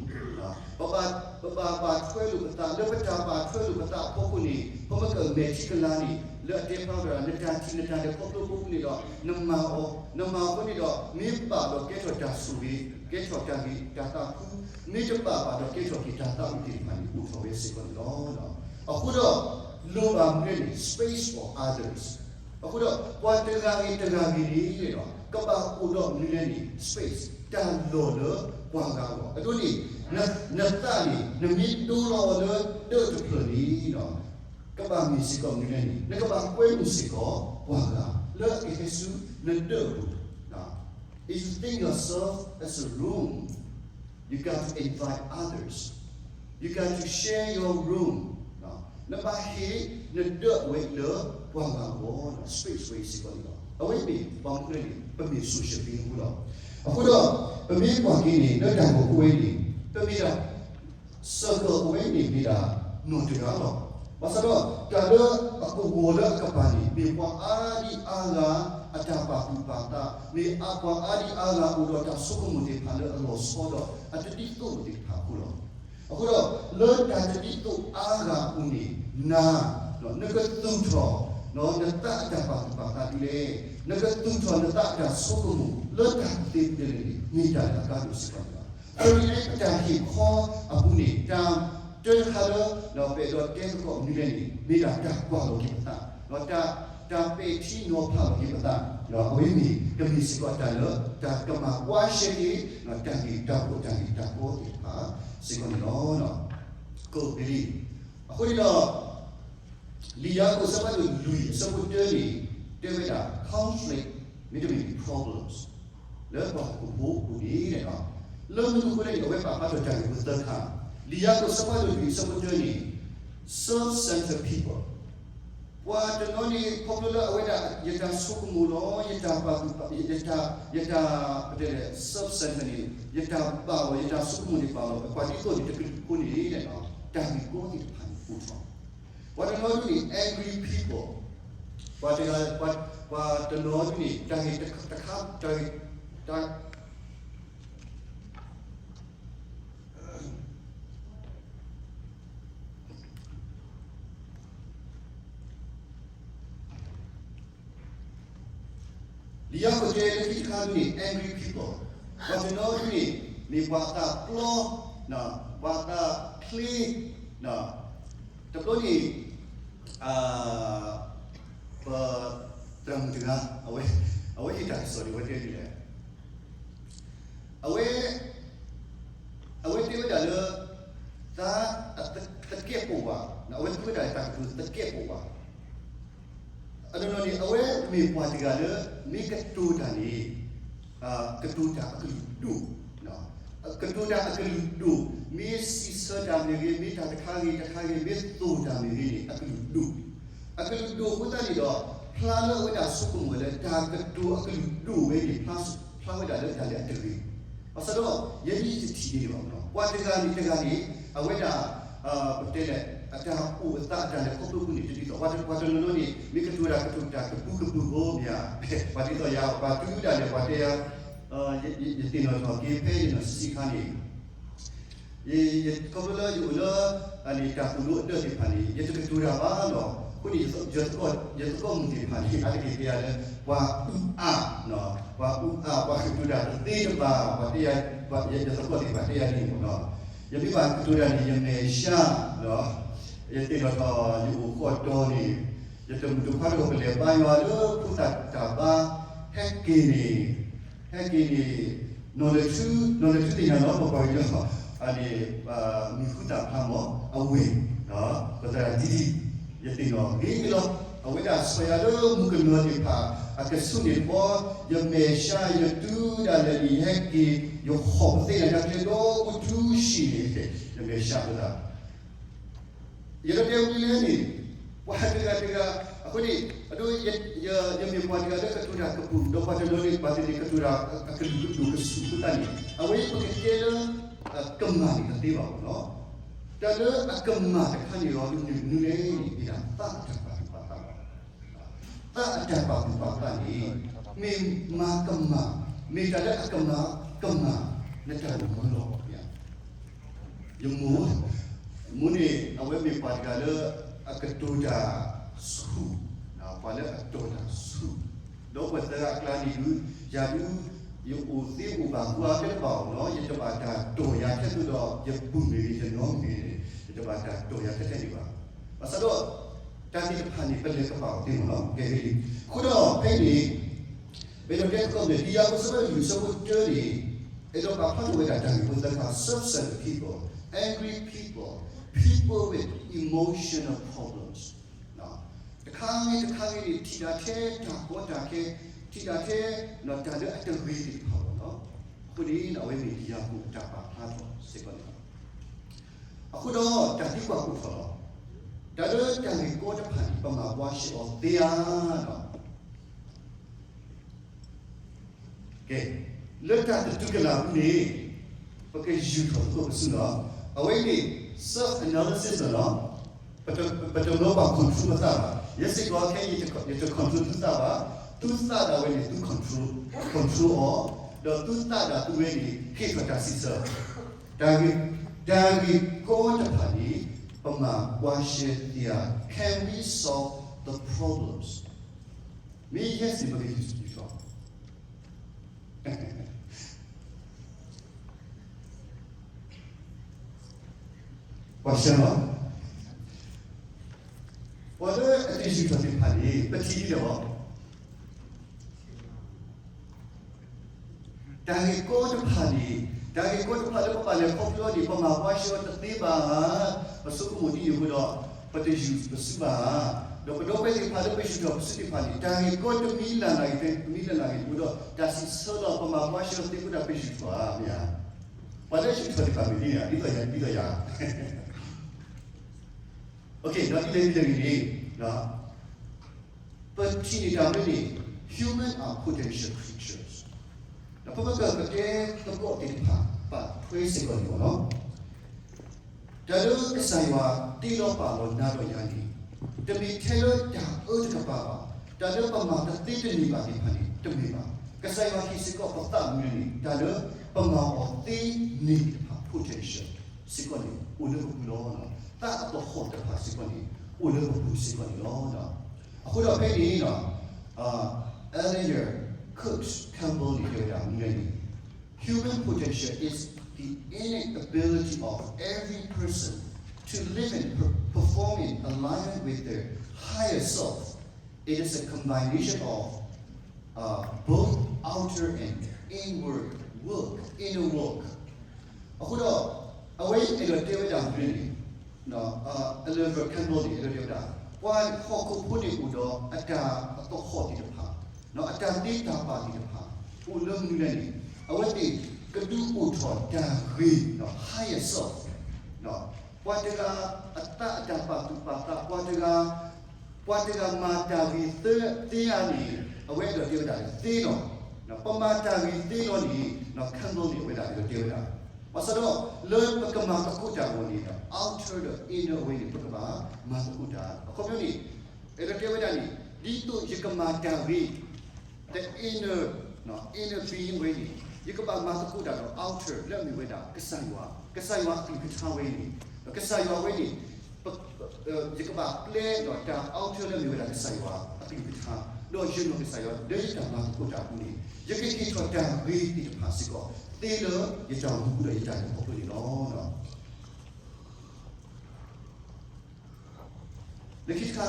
ပဘၣ် ပဘၣ်ပာ်ထွဲလိာ်ပသး လၢပတၢ်ပာ်ထွဲလိာ်ပသးအဖီခိၣ်န့ၣ် ပမ့ၢ်ကမဲာ်ထံကလၤန့ၣ် လၢအတဲဖျါဝဲဒၣ် နတၢ်ထံၣ်နတၢ်လဲၤခီဖျိအဖီခိၣ်န့ၣ်ဒီး နမၤအီၤ, နမၤအီၤအဃိန့ၣ်ဒီး မ့ၢ်ဘၣ်ဒီးကဲထီၣ်တၢ်ဆိၣ်ဂ့ၤ, ကဲထီၣ်တၢ်ဂ့ၤတၢ်သးခု, မ့ၢ်တဘၣ်ဘၣ်ဒီးကဲထီၣ်က့ၤတၢ်သးဝံၣ်သ့ၣ်တဖၣ်န့ၣ် အိၣ်ထီၣ်ဝဲစ့ၢ်ကီးန့ၣ်လီၤ. အဃိဒီး လိၣ်ဘၣ်မနုၤလဲၣ်န့ၣ် space for others အဃိဒီး ပှၤတဂၤဂ့ၤတဂၤဂ့ၤန့ၣ်ဒီး ကဘၣ်အိၣ်ဒီးမနုၤလဲၣ်န့ၣ် space တၢ်လီၢ်လၢပှၤဂၤအဂီၢ် အဒိန့ၣ် နသးန့ၣ် နမ့ၢ်ဒိလီၤအီၤလၢဒၢးတဖျၢၣ်န့ၣ်ဒီး ကဘၣ်မ့ၢ်စ့ၢ်ကီးမနုၤလဲၣ်န့ၣ် နကဘၣ်ကွဲမုာ်စ့ၢ်ကီးပှၤဂၤ လၢအကဟဲဆူနဒၢးအပူၤ If you think yourself as a room, you got to invite others. You got to share your room. နဘၣ်ဟ့ၣ်နဒၢးဝဲလၢပှၤဂၤအဂီၢ် space ဝဲစ့ၢ်ကီးန့ၣ်လီၤ. အဝဲမ့ၢ်ပှၤမူရ့န့ၣ် ပမ့ၢ် social being အဃိလီၤ. အဃိဒီး ပမ့ၢ်ကွၢ်က့ၤန့ၣ် လၢတၢ်ဂီၤဖိဝဲန့ၣ် ပမ့ၢ်ဒၣ် circle အဝဲန့ၣ်မ့ၢ်ဒၣ်နီၢ်တဂၤလီၤ. ဘၣ်ဆၣ်ဒီး တၢ်လၢအကဝီၤလၢအကပၤန့ၣ် မ့ၢ်ပှၤအါဒံအါဂၤ အတၢ်ပာ်သူၣ်ပာ်သး မ့ၢ်အပှၤအါဒံအါဂၤအိၣ်ဒီးတၢ်ဆိကမိၣ်သ့ၣ်တဖၣ်လၢအလီၤဆီဒီး အတဒ်သိးသ့ၣ်တဖၣ်အဃိလီၤ. အဃိဒီး လၢတၢ်တဒ်သိးအါဂၤအပူၤန့ၣ် နၤ နကသူၣ်ထီၣ် နသးအတၢ်ပာ်သူၣ်ပာ်သးဒ်လဲၣ်, နကသူၣ်ထီၣ်နသးအတၢ်ဆိကမိၣ် လၢတၢ်သ့ဒ်လဲၣ်န့ၣ် မ့ၢ်တၢ်လၢအကါဒိၣ်စ့ၢ်ကီးန့ၣ်လီၤ. အဃိန့ၣ် ပတၢ်ဟ့ၣ်ခီအပူၤန့ၣ် တၢ်တၢတခါလၢ ပအဲၣ်ဒိးတဲသကိးမနုၤလဲၣ်န့ၣ် မ့ၢ်ဒၣ်တၢ်ကွၢ်လီၤက့ၤပသး, တၢ် တၢ်ပဲာ်ထံနီၤဖးလီၤက့ၤပသး, အဝဲန့ၣ် ကမ့ၢ်စ့ၢ်ကီးတၢ်လၢ တၢ်ကမၤကွၢ်ရှဲက့ၤ တၢ်ဂ့ၢ်တၢ်ကျိၤ တၢ်ဂ့ၢ်တၢ်ကျိၤသ့ၣ်တဖၣ်စ့ၢ်ကီးန့ၣ်လီၤ. ကိးပလံ, အဃိန့ၣ်ဒီး လံာ်ယၤကိာ်အဆၢဖးဒိၣ်လွံၢ်အဆၢဖိတၢန့ၣ် တဲဝဲဒၣ် conflict မ့တမ့ၢ် problems လၢပှၤဟီၣ်ခိၣ်ဖိအပူၤန့ၣ် လၢမနုၤအဃိလဲၣ်န့ၣ် အဝဲပာ်ဖျါထီၣ်တၢ်ဂ့ၢ်ဖိသၢခါ, လံာ်ယၤကိာ်အဆၢဖးဒိၣ်လွံၢ်အဆၢဖိတၢန့ၣ် self-centered people ပှၤတနီၤန့ၣ် ခီဖျိလၢအဝဲဒၣ် ယတၢ်ဆိကမိၣ်လီၤ, ယတၢ်ပာ်သူၣ်ပာ်, ယတၢ်, ယတၢ်, ပတဲလဲၣ် self-centered န့ၣ် ယတၢ်ဘၣ်လီၤ, ယတၢ်ဆိကမိၣ်န့ၣ်ဘၣ်လီၤ, ပှၤဒ်သိးန့ၣ်တကလုာ်အဃိန့ၣ် တၢ်ဂ့ၢ်ကီသ့ၣ်တဖၣ်န့ၣ်အိၣ်ထီၣ်, ပှၤတနီၤဒုန့ၣ် angry people ပှၤတဂၤ, ပှၤ, ပှၤတနီၤဒုန့ၣ် တၢ်ဂ့ၢ်တခါ, တၢ်ဂ့ၢ်, တၢ် လံာ်ယၤကိာ်တဲလၢခံတခါဒုန့ၣ် angry people ပှၤတနီၤဒုန့ၣ် မ့ၢ်ပှၤသးပျီ, ပှၤသးချ့, တဘျီန့ၣ် ပသရၣ်မုၣ်တဂၤ အဝဲ, အဝဲဟ့ၣ်တၢ်ကစီၣ်ဒ်အဝဲတဲဒ်လဲၣ်, အဝဲ, အဝဲတဲဝဲဒၣ်လၢ သးအသကဲးပဝး, အဝဲသူဝဲဒၣ်တၢ်ကတိၤသကဲးပဝး, အနီၢ်နီၢ်န့ၣ် အဝဲမ့ၢ်ပှၤတဂၤလၢ မ့ၢ်ကတိၤတၢ်န့ၣ် ကတိၤတၢ်အကလုာ်ဒိၣ်, ကတိၤတၢ်အကလုာ်ဒိၣ်, မ့ၢ်စံးဆၢတၢ်မ့ၢ်ဂ့ၤ, မ့ၢ်တၢ်တခါဂ့ၤတခါဂ့ၤ, မ့ၢ်သိၣ်တၢ်မ့ၢ်ဂ့ၤန့ၣ် အကလုာ်ဒိၣ်, အကလုာ်ဒိၣ်အဃိသတးန့ၣ်ဒီး ဖျါလၢအဝဲဒၣ်ဆိကမိၣ်ဝဲလၢ တၢ်ကတိၤအကလုာ်ဒိၣ်ဝဲန့ၣ် ဖျါဝဲဒၣ်လၢတၢ်လၢအတဂ့ၤ, ဘၣ်ဆၣ်ဒီး ယဲဒၣ်ယတထံၣ်န့ၣ်ဘၣ်, ပှၤတဂၤန့ၣ်တဂၤန့ၣ် အဝဲဒၣ် ပတဲလဲၣ် အတၢ်အိၣ်အသးအတၢ်လဲၤခီဖျိအပူၤန့ၣ် တဒ်သိး ပှၤတနီၤနီၤန့ၣ် မ့ၢ်ကတိၤတၢ်ကတိၤတၢ်ကပုာ်ကပုာ်ဖိမ့ၢ်ဧါ, ပှၤဒ်သိးယၤ ပှၤတုၤဒၣ်လဲာ် ပှၤတဲယၤ, ယသ့ၣ်နီၣ်ထီၣ်က့ၤဖဲယနီၢ်ဆံးဆံးခါန့ၣ် ယခီဖျိလၢယအိၣ်လၢ တၢ်သိၣ်လိအဒၢးသ့ၣ်တဖၣ်န့ၣ် ယတကတိၤတၢ်ဘၣ်လီၤ. အဃိန့ၣ် ယသကိးမုၣ်သ့ၣ်တဖၣ်န့ၣ် အါတက့ၢ်တဲယၤလၢ ပှၤအူအါ, ပှၤအူအါ ပှၤကတိၤတၢ်တသ့တဘၣ်, ပှၤတဲယၤ ယသကိးသ့ၣ်တဖၣ်တဲယၤဒ်န့ၣ်လီၤ. ယမ့ၢ်ဘၣ်ကတိၤတၢ်န့ၣ် ယမဲာ်ဆှး, ယသ့ၣ်နီၣ်ထီၣ် ယအိၣ်ဃီတီၤန့ၣ် ယတမုၣ်တခွါတဂၤ ပလဲၤဘါယွၤလၢဖိသၣ်တၢ်ဘါ ဟဲက့ၤန့ၣ် ဟဲက့ၤန့ၣ် နီၢ်လဲၤထူ, နီၢ်လဲၤထူသ့ၣ်ညါလီၤ ပပှၤကညီ န့ၣ် မံၤဟူသၣ်ဖျါမး အဝဲၢ် ပသရၣ်ဒ်ဒ် ယသ့ၣ်နီၣ်ဂ့ၤဂ့ၤလီၤ. အဝဲဒၣ်ဆီၣ်ယၤလၢမုၣ်ကနီၤသ့ၣ်တဖၣ် အကဆူးန့ၣ်တဘီ ယမဲာ်ဆှး ယတုၤဒၣ်လဲာ်န့ၣ် ယဟဲက့ၤ ယဟီၣ်ပသ့ၣ်ညါတၢ်ကျဲဒီးအိၣ်တုၤဆံးန့ၣ် ယမဲာ်ဆှးပသး ယကတဲဝံၤလဲၣ်န့ၣ် ပှၤတဂၤတဂၤ အဃိန့ၣ် အဒိ ယမ့ၢ်ပှၤတဂၤလၢကတိၤတၢ်ကပုာ် ဒီးပှၤတနီၤန့ၣ် ပှၤတန့ၣ်ကတိၤတၢ်ကလုာ်ကဒိၣ်ကဆူၣ်အဃိသတးန့ၣ် အဝဲပကတဲလၢ ကမၣ်န့ၣ်တသ့ဘၣ်မးနီၤ. တၢ်လၢအကမၣ်တခါန့ၣ်ဒီး မနုၤမနုၤလဲၣ်န့ၣ် မ့ၢ်ဒၣ်သးအတၢ်ပာ်သူၣ်ပာ်သး သးအတၢ်ပာ်သူၣ်ပာ်သးန့ၣ် မ့ၢ်မၤကမၣ်, မ့ၢ်တၢ်လၢအကမၣ်ကမၣ် နတၢ်အိၣ်မူလီၤ. ယမိၢ်, မိၢ်န့ၣ် အဝဲမ့ၢ်ပှၤတဂၤလၢ အကတိၤတၢ်ဆူၣ်, ပှၤလၢအကတိၤတၢ်ဆူၣ်, ဒီးပှၤသၢဂၤအကျါန့ၣ်ဒုး ယၤဒုး ယအိၣ်သ့အိၣ်ဘၣ်ကွၢ်ဖဲတဘၣ်အီၤနီၤ, ယတဘၣ်တၢ်တီၢ်ယၤထဲသိးဒီး ယပုၢ်မ့ၢ်ဂ့ၤ ယနီၢ်မ့ၢ်ဂ့ၤန့ၣ် ယတဘၣ်တၢ်တီၢ်ယၤထဲထဲန့ၣ်ဘၣ်. ဘၣ်ဆၣ်ဒီး တၢ်သ့ၣ်တဖၣ်န့ၣ် ပလဲၤကပာ်အီၤသ့မးနီၤ, ကဲဂ့ၤလံ. အဃိဒီးဖဲအံၤန့ၣ် ပအဲၣ်ဒိးတဲသကိးမ့ၢ် လံာ်ယၤကိာ်အဆၢဖးဒိၣ်လွံၢ်အဆၢဖိတၢန့ၣ် အဲၣ်ဒိးပာ်ဖျါထီၣ်ဝဲဒၣ်တၢ်ဂ့ၢ်ဖိသၢခါ, self-centered people, angry people, people with emotional problems. တခါဂ့ၤတခါဂ့ၤန့ၣ် ထံၣ်တၢ်ထဲတၢ်ကီတၢ်ခဲ, ထံၣ်တၢ်ထဲ တၢ်လၢအတဂ့ၤသ့ၣ်တဖၣ်လီၤ. အဃိန့ၣ် အဝဲမ့ၢ်လံာ်ယၤကိာ်အတၢ်ပာ်ဖျါထီၣ်စ့ၢ်ကီးန့ၣ်လီၤ. အဃိဒီးတၢ်သံကွၢ်အိၣ်ထီၣ်လီၤ. တၢ်လၢတၢ်ဂ့ၢ်ကီတဖၣ်န့ၣ် ပမၤဘှါရှဲအီၤသ့ဧါ. ကဲ, လၢတၢ်သတူၢ်ကလာ်ပူၤန့ၣ် ပကယူၢ်ထီၣ်သကိးပစုလီၤ. အဝဲအံၤန့ၣ် self analysis လီၤ. ပတ, ပတမၢပှၤ control ပသးဘၣ်. ယဲစ့ၢ်ကီးခဲအံၤ ယတ control သုသးဘၣ်. သုသးဒၣ်ဝဲန့ၣ် သု control, control အီၤ, ဒီးသုသးဒၣ်သုဝဲန့ၣ် ဟ့ၣ်ထီၣ်တၢ်စံးဆၢ, တၢ်ဂ့ၢ်, တၢ်ဂ့ၢ်ကီတဖၣ်န့ၣ် ပမၤဘှါရှဲသ့ဧါ, can we solve the problems? မ့ၢ် yes န့ၣ် ပကယူၤထီၣ် ပှၤဆှၢလီၤ, ပှၤလၢအတယူၤထီၣ်သ့ၣ်တဖၣ်န့ၣ် ပထံၣ်ဒ်လဲၣ်ဘၣ်. တၢ်ဂ့ၢ်ကီတဖၣ်န့ၣ်, တၢ်ဂ့ၢ်ကီတဖၣ်လၢပဘၣ်လဲၤခီဖျိန့ၣ် ပမၤဘှါရှဲအီၤတသ့ဘၣ်ဧါ, ပဆိကမိၣ်ဒ်န့ၣ်အဃိဒီး ပတယူၤပစုဘၣ်ဧါ, ဒီးပဒီပုၢ်ဝဲၢ်သ့ၣ်တဖၣ်လၢပယူၤထီၣ်ပစုသ့ၣ်တဖၣ်န့ၣ် တၢ်ဂ့ၢ်ကီတမံၤလၢ်လၢ်ဂ့ၤ တမံၤလၢ်လၢ်ဂ့ၤအဃိဒီး တၢ်စံးဆၢလီၤ ပမၤဘှါရှဲအီၤသ့အဃိဒီး ပယူၤထီၣ်ဧါ, မ့ၢ်ဧါ. ပှၤလၢယူၤထီၣ်သ့ၣ်တဖၣ်မ့ၢ်ဒ်န့ၣ်ဧါ, ဒ်သိးယၤ, ဒ်သိးယၤ Okay, ဒီးဒ်လဲၣ်ဒ်လဲၣ်ဂ့ၤန့ၣ်, ပထံၣ်န့ၢ်တၢ်ဝဲန့ၣ် human are potential creatures. ဒီးပမ့ၢ်ကတဲသကိးသ့ၣ်တဖၣ် ပာ်ထွဲစ့ၢ်ကီးန့ၣ်လီၤ. တၢ်လၢကစၢ်ယွၤတ့လီၤပာ်လီၤနၤဒီးယၤန့ၣ် တမ့ၢ်ထဲလၢတၢ်အၢတကပၤဘၣ်, တၢ်လၢပမၤတသ့တန့ၢ်ဘၣ်သ့ၣ်တဖၣ်န့ၣ် တမ့ၢ်ဘၣ်. ကစၢ်ယွၤဟ့ၣ်စ့ၢ်ကီးပသးမုၢ်န့ၣ် တၢ်လၢပမၤအီၤသ့န့ၢ်သ့ၣ်တဖၣ် potential စ့ၢ်ကီးန့ၣ် အိၣ်လၢပပူၤလီၤ. သးအသဟီၣ်တဖၣ်စ့ၢ်ကီးန့ၣ် အိၣ်လၢပပူၤစ့ၢ်ကီးန့ၣ်လီၤ. အဃိဒီးဖဲန့ၣ် Elijah Cooke Campbell န့ၣ် တဲဝဲဒၣ်မနုၤလဲၣ်န့ၣ်, Human potential is the innate ability of every person to live and per- perform in alignment with their higher self. It is a combination of uh, both outer and inward work, inner work. အဃိဒီး အဝဲအဲၣ်ဒိးတဲဝဲဒၣ်မနုၤလဲၣ်န့ၣ်, Oliver Cowdery န့ၣ် အဲၣ်ဒိးတဲဝဲဒၣ် ပှၤဟီၣ်ခိၣ်ဖိန့ၣ်အိၣ်ဒီးအတၢ်အသဟီၣ်သ့ၣ်တဖၣ်, အတၢ်သ့တၢ်ဘၣ်သ့ၣ်တဖၣ် အိၣ်လၢမနုၤလဲၣ်န့ၣ်, အဝဲသ့ၣ်ကဒုးအိၣ်ထီၣ်တၢ်ဂ့ၤ higher self, ပှၤတဂၤအတၢ်အတၢ်ပာ်သူၣ်ပာ်သး, ပှၤတဂၤ ပှၤတဂၤမၤတၢ်ဂ့ၤသ့ဧါန့ၣ်, အဝဲအဲၣ်ဒိးတဲဝဲဒၣ်သ့လီၤ. ပမၤတၢ်ဂ့ၤသ့လီၤန့ၣ်, Cowdery န့ၣ် အဝဲဒၣ်အဲၣ်ဒိးတဲဝဲဒၣ်, ဘၣ်ဆၣ်ဒီး လၢပကမၤသကိးတၢ်အဂီၢ်န့ၣ် outer ဒီး inner အဝဲန့ၣ် ပကဘၣ်မၤသကိးတၢ်. အခီပညီန့ၣ် အဲၣ်ဒိးတဲဝဲဒၣ်န့ၣ် ဒ်သိးယကမၤတၢ်ဂ့ၤ the inner, inner being ဝဲန့ၣ် ယကဘၣ်မၤသကိးတၢ်ဒီး outer လၢအမ့ၢ်ဝဲဒၣ်ကစၢ်ယွၤ, ကစၢ်ယွၤအကလုၢ်ကထါဝဲန့ၣ်, ဒီးကစၢ်ယွၤဝဲန့ၣ် ယကဘၣ်ပျဲဒီးတၢ် outer လၢအမ့ၢ်ဝဲဒၣ်ကစၢ်ယွၤအကလုၢ်ကထါ, ဒီးယနီၢ်ကစၢ်ယွၤ လၢယတၢ်မၤသကိးတၢ်အပူၤန့ၣ် ယကဟ့ၣ်ထီၣ်တၢ်ဂ့ၤသ့ၣ်တဖၣ်စ့ၢ်ကီး သ့လၢယတၢ်အိၣ်မူဒီးယတၢ်လဲၤခီဖျိန့ၣ်လီၤ. လၢခံတခါ,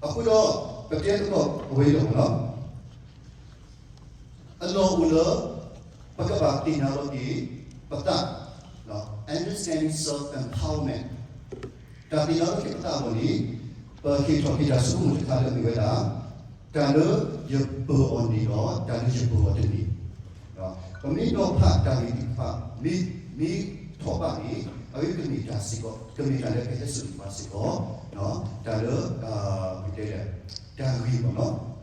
အဃိဒီး ပတဲသကိးအဝဲအံၤလီၤမ့ၢ်နီၤ, အလီၢ်အိၣ်လၢ ပကဘၣ်သ့ၣ်ညါလီၤက့ၤပသး, understanding self-empowerment, တၢ်သ့ၣ်ညါလီၤက့ၤပသးအဂီၢ်န့ၣ် ပဟ့ၣ်ထီၣ်က့ၤတၢ်ဆိကမိၣ်တခါလၢအမ့ၢ်ဝဲဒၣ် တၢ်လၢယပၢၤအီၤန့ၣ်ဒီး တၢ်လၢယပၢၤအီၤတန့ၢ် ပမ့ၢ်နီၤဖးတၢ်ဂ့ၢ်သ့ၣ်တဖၣ် မ့ၢ်, မ့ၢ်ထီၣ်ဘးန့ၣ် အဝဲကမ့ၢ်တၢ်စ့ၢ်ကီး, ကမ့ၢ်တၢ်လၢကဟဲစိာ်န့ၢ်ပှၤစ့ၢ်ကီး, တၢ်လၢ, ပတဲလဲၣ်, တၢ်ဂ့ၤမ့ၢ်နီၤ.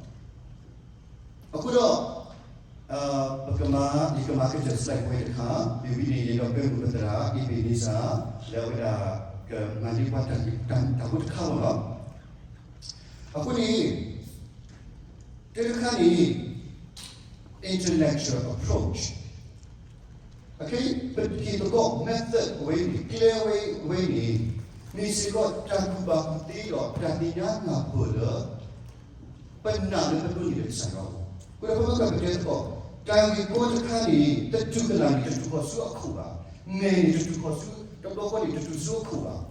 အဃိဒီး, ပကမၤ, ယကမၤကတၢၢ် slide ဝဲတခါ, မ့ၢ်ဝံၤန့ၣ် ယအဲၣ်ဒိးကွဲမုာ်ပသရၣ် အ့ဘ့းနံစၢ် လၢအဝဲဒၣ် ကမၤန့ၢ်ပှၤတၢ်ဂ့ၢ်တၢ်ဖိတခါမ့ၢ်နီၤ. အဃိန့ၣ် တၢ်တခါန့ၣ် intellectual approach, အခဲအံၤ ပဟ့ၣ်သကိး method အဝဲန့ၣ် ကျဲဝဲအဝဲန့ၣ် မ့ၢ်စ့ၢ်ကီးတၢ်ကူၣ်ဘၣ်ကူၣ်သ့ဒီးတၢ်သ့ၣ်ညါနၢ်ပၢၢ်လၢ ပနာ်လၢပဒိးန့ၢ်လၢကစၢ်ယွၤအဂီၢ်. အဃိဒီးပမ့ၢ်ကတဲသကိး တၢ်ဂ့ၢ်ကီတခါန့ၣ် တတူၢ်ကလာ်န့ၣ် တတူၢ်ဃီၤဆူအခိၣ်ဘၣ်. မဲာ်န့ၣ်တတူၢ်ဃီၤဆူ, တဘျီဃီန့ၣ် တတူၢ်ဆူအခိၣ်ဘၣ်.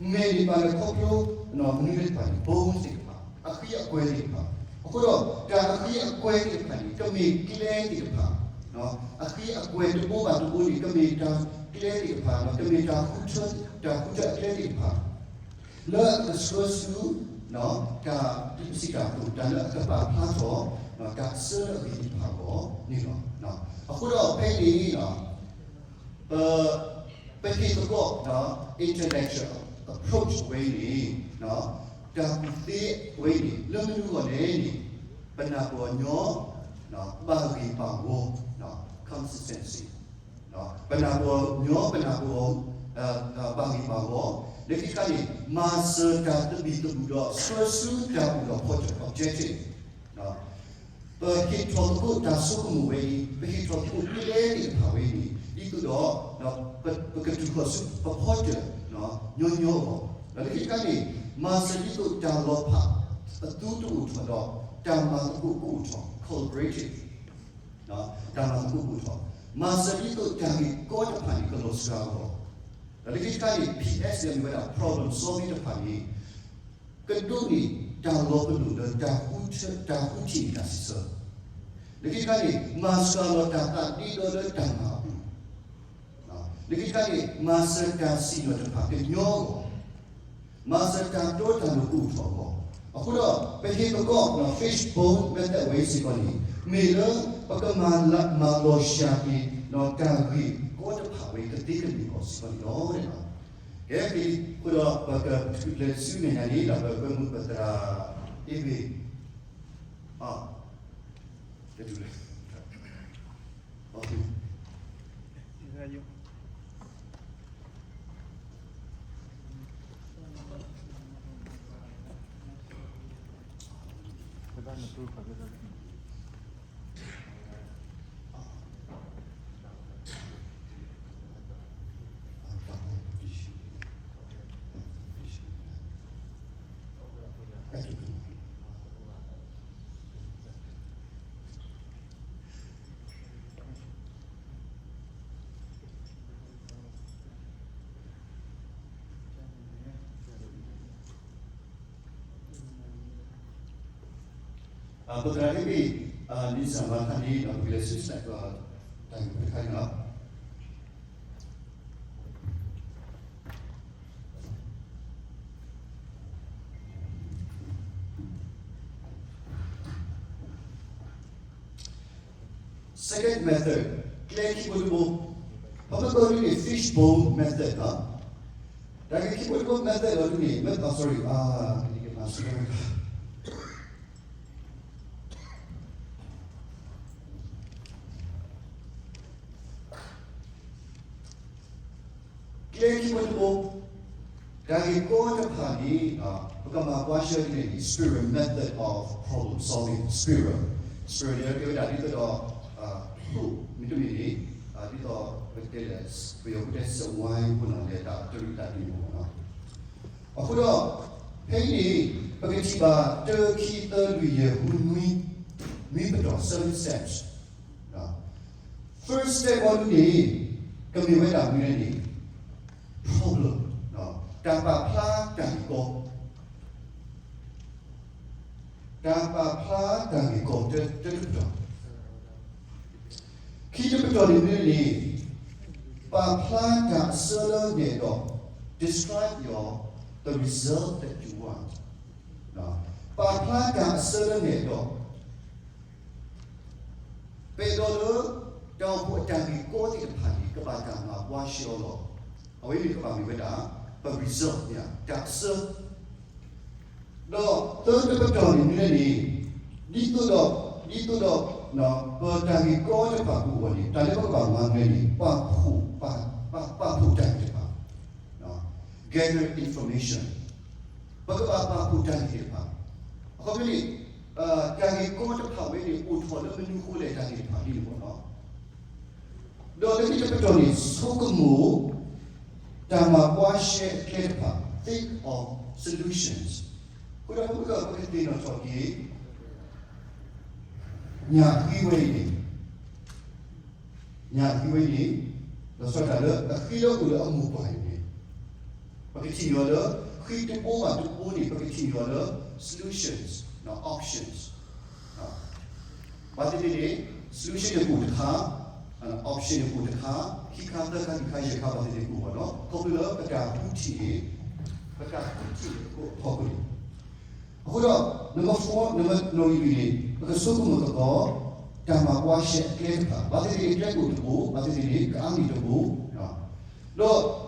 မဲာ်န့ၣ်ဘၣ်လဲၤခီဖျိ မနုၤသ့ၣ်တဖၣ်န့ၣ် bones သ့ၣ်တဖၣ်, အဃံအကွဲသ့ၣ်တဖၣ်. အဃိဒီး တၢ်အဃံအကွဲသ့ၣ်တဖၣ်န့ၣ် ကမ့ၢ်ကျဲသ့ၣ်တဖၣ်, အဃံအကွဲတဘိဘၣ်တဘိန့ၣ် ကမ့ၢ်တၢ်ကျဲသ့ၣ်တဖၣ်, ကမ့ၢ်တၢ်ဃုထၢ, တၢ်ဃုထၢအကျဲသ့ၣ်တဖၣ် လၢအကဆှၢဆူ တၢ်စံးတၢ်ကတိၤ တၢ်လၢအကပာ်ဖျါထီၣ် တၢ်ဆၢလၢအဂ့ၤသ့ၣ်တဖၣ်အဂီၢ်န့ၣ်လီၤ. အဃိဒီးဖဲအံၤန့ၣ် ပ, ပဟ့ၣ်သကိး intellectual approach ဝဲအံၤန့ၣ် တၢ်ကူၣ်သ့ဝဲအံၤန့ၣ် လၢမနုၤအဂီၢ်လဲၣ်န့ၣ် ပနၢ်ပၢၢ်အီၤညီ ဘၣ်ဂ့ၤဘၣ်ဝီ consistency ပနၢ်ပၢၢ်အီၤညီ ပနၢ်ပၢၢ်အီၤ ဘၣ်ဂ့ၤဘၣ်ဝီ, လၢခံတခါန့ၣ် မၤစၢၤတၢ်သဘံၣ်သဘုၣ်ဒီး ဆှၢဆူတၢ်ဘူၣ်ထီၣ်ဖီထီၣ် objective ပဟ့ၣ်ထီၣ်သကိးတၢ်ဆိကမိၣ်ဝဲအံၤ, ပဟ့ၣ်ထီၣ်သကိးကျဲသ့ၣ်တဖၣ်ဝဲအံၤန့ၣ် ဒ်သိးဒီး ပကတူၢ်ဃီၤဆူပဖီတၢၣ် ညီညီအဂီၢ်, ဒီးလၢခံတခါန့ၣ် မၤစၢၤဒ်သိးတၢ်လီၤဖးအသူတအိၣ်ထီၣ်ဒီး တၢ်မၤသကိးကအိၣ်ထီၣ် collaborative တၢ်မၤသကိးကအိၣ်ထီၣ်, မၤစၢၤဒ်သိးတၢ်ဂ့ၢ်ကီတဖၣ်န့ၣ် ကလီၤစှၤအဂီၢ်, ဒီးလၢခံတခါန့ၣ် P S လၢမ့ၢ်ဝဲဒၣ် problem solving တဖၣ်န့ၣ် ကဒိးန့ၢ်တၢ်လီၤပလိာ်လၢ တၢ်ဃုထၢ တၢ်ဃုထံၣ်န့ၢ်တၢ်စံးဆၢ, လၢခံတခါန့ၣ် မၤစှၤလီၤတၢ်သးဒ့ဒီလၢတၢ်မၤအပူၤ, လၢခံတခါန့ၣ် မၤစၢၤတၢ်စံၣ်ညီၣ်တဖၣ်ကညီအဂီၢ်, မၤစၢၤတၢ်တီတၢ်လိၤကအိၣ်ထီၣ်အဂီၢ်, အဃိဒီး ပဟ့ၣ်သကိး fishbone method ဝဲအံၤစ့ၢ်ကီးန့ၣ် မ့ၢ်လၢ ပကမၤလီၤ မၤလီၤစှၤက့ၤ ဒီးတၢ်ဂ့ၢ်ကီတဖၣ်ဝဲအံၤ ကသ့ကမ့ၢ်အဂီၢ်စ့ၢ်ကီးန့ၣ်လီၤ. ကဲ အဃိဒီး ပကထူၣ်ဖျဲးဆူမဲာ်ညါန့ၣ် ဒီးပကွဲမုာ်ပသရၣ် အ့ဘ့ၣ် အ ကဲ တူၢ်လၢ ပသရၣ်အ့ဘ့ၣ် လံာ်စၢ်မၤတခါန့ၣ် ဒီးပကလဲၤဆူ slide တခါန့ၣ်လီၤ. Second method, ကျဲခံဘိတဘိ, ပမ့ၢ်ကိးဒ်န့ၣ် fishbone method လီၤ. တၢ်ဂ့ၢ်ခံဘိတဘိ method လီၤဒ်န့ၣ် မ့ၢ် sorry ကျဲခံဘိတဘိ, တၢ်ဂ့ၢ်ကီတဖၣ်န့ၣ် ပကမၤကွၢ်ရှဲဒ်န့ၣ် spirit method of problem solving spirit, spirit န့ၣ်ကဲဝဲဒၣ်ဒ်သိးဒီး ဖျိမ့တမ့ၢ်န့ၣ် ဒ်သိးပတဲလၢ ပယီၤဖိတဲ စက်ဝိုင်းအဃိန့ၣ် လဲၤတၢ်တရံးတၢ်ဒ်န့ၣ်မ့ၢ်နီၤ. အဃိဒီး ဖဲအံၤန့ၣ် ပကထံၣ်ဘၣ် တၢ ခံ သၢ လွံၢ် ယဲၢ် ဃု နွံ, နွံပတီၢ် seven steps. First step အံၤဒ်န့ၣ် ကမ့ၢ်ဝဲဒၣ်မနုၤလဲၣ်န့ၣ် problem, တၢ်ပာ်ဖျါတၢ်ဂ့ၢ်ကီ, တၢ်ပာ်ဖျါတၢ်ဂ့ၢ်ကီ တၢတပတီၢ်, ခံတပတီၢ်န့ၣ်မနုၤလဲၣ်န့ၣ် ပာ်ဖျါတၢ်အဆၢလၢနအဲၣ်ဒိး describe your, the result that you want. ပာ်ဖျါတၢ်အဆၢလၢနအဲၣ်ဒိး ပအဲၣ်ဒိးလၢ တၢ်အိၣ်ဖှိၣ်အတၢ်ဂ့ၢ်ကီသ့ၣ်တဖၣ်န့ၣ် ကဘၣ်တၢ်မၤဘှါရှဲအီၤလီၤ. အဝဲန့ၣ်ကဘၣ်မ့ၢ်ဝဲဒၣ် ပ result န့ၣ် တၢ်အဆၢ ဒီးသၢတပတီၢ်န့ၣ်မနုၤလဲၣ်န့ၣ် ဒ်သိးဒီး ဒ်သိးဒီး ပတၢ်ဂ့ၢ်ကီတဖၣ်အဂီၢ်န့ၣ် တၢ်လၢပကဘၣ်မၤမနုၤလဲၣ်န့ၣ် ပာ်ဖှိၣ် ပာ် ပာ်ဖှိၣ်တၢ်ဂ့ၢ်တဖၣ် gather information, ပကဘၣ်ပာ်ဖှိၣ်တၢ်ဂ့ၢ်သ့ၣ်တဖၣ်, အခီပညီန့ၣ် တၢ်ဂ့ၢ်ကီတဖၣ်ဝဲန့ၣ် အိၣ်ထီၣ်လၢမနုၤအဃိလဲၣ် တၢ်ဂ့ၢ်တဖၣ်ဒ်န့ၣ်မ့ၢ်နီၤ. ဒီးလၢခံတပတီၢ်န့ၣ် ဆိကမိၣ် တၢ်မၤဘှါရှဲအကျဲတဖၣ် think of solutions. အဃိဒီး ပကသ့ၣ်နီၣ်ထီၣ်က့ၤ ညၣ်အဃံဝဲအံၤန့ၣ် ညၣ်အဃံဝဲအံၤန့ၣ် လီၤဆီဒၣ်တၢ်လၢအဃံလၢအိၣ်လၢအမိၢ်ပှၢ်အံၤန့ၣ် ပကထံၣ်န့ၢ်အီၤလၢ ဃံတဘိဘၣ်တဘိန့ၣ် ပကထံၣ်န့ၢ်အီၤလၢ solutions, options. ဘၣ်သ့ၣ်သ့ၣ်န့ၣ် solution န့ၣ်ကအိၣ်တခါ, option န့ၣ်ကအိၣ်တခါ, ခံခါ သၢခါ လွံၢ်ခါ ယဲၢ်ခါ ဘၣ်သ့ၣ်သ့ၣ်ကအိၣ်ဘၣ်ဒီး ခီဖျိလၢပတၢ်ဃုထံၣ်န့ၣ် ပတၢ်ဃုထံၣ်န့ၣ် ပကအိၣ်ဖီခိၣ်န့ၣ် အဃိဒီး number four, number နီၣ်ဂံၢ်လွံၢ်န့ၣ် ပကဆိကမိၣ်သကိး တၢ်မၤဘှါရှဲအကျဲတဖၣ်, ဘၣ်သ့ၣ်သ့ၣ်န့ၣ် ကျဲကအိၣ်တဘိ, ဘၣ်သ့ၣ်သ့ၣ်န့ၣ် ကအါမံၤတဘိ,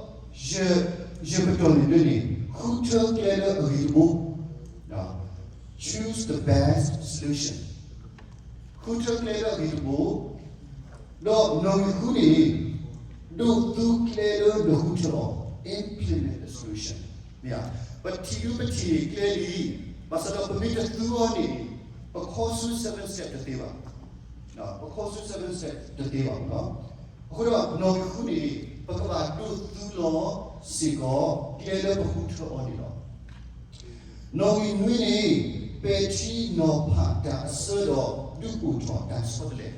ဒီး ယဲၢ်ပတီၢ်န့ၣ်မနုၤန့ၣ် ဃုထၢကျဲလၢအဂ့ၤတဘိ, choose the best solution. ဃုထၢကျဲလၢအဂ့ၤတဘိ, ဒီးနီၣ်ဂံၢ်ဃုန့ၣ် ဒိးသူကျဲလၢနဃုထၢအီၤ, implement the solution. မ့ၢ်ဧါ, ပထံၣ်ဒုပထံၣ်န့ၣ်ကျဲလံ, ဘၣ်ဆၣ်ဒီးပမ့ၢ်တသူအီၤန့ၣ် ပ ပခီဆူ seven step တသ့ဘၣ်. ပခီဆူ seven step တသ့ဘၣ်မ့ၢ်နီၤ. အဃိဒီးနီၣ်ဂံၢ်ဃုန့ၣ် ပကဘၣ်ဒိးသူလီၤစ့ၢ်ကီး ကျဲလၢပဃုထၢအီၤန့ၣ်လီၤ. နီၣ်ဂံၢ်နွံန့ၣ် ပဲာ်ထံနီၤဖးတၢ်အစၢဒီး ဒုးအိၣ်ထီၣ်တၢ်ဆီတလဲ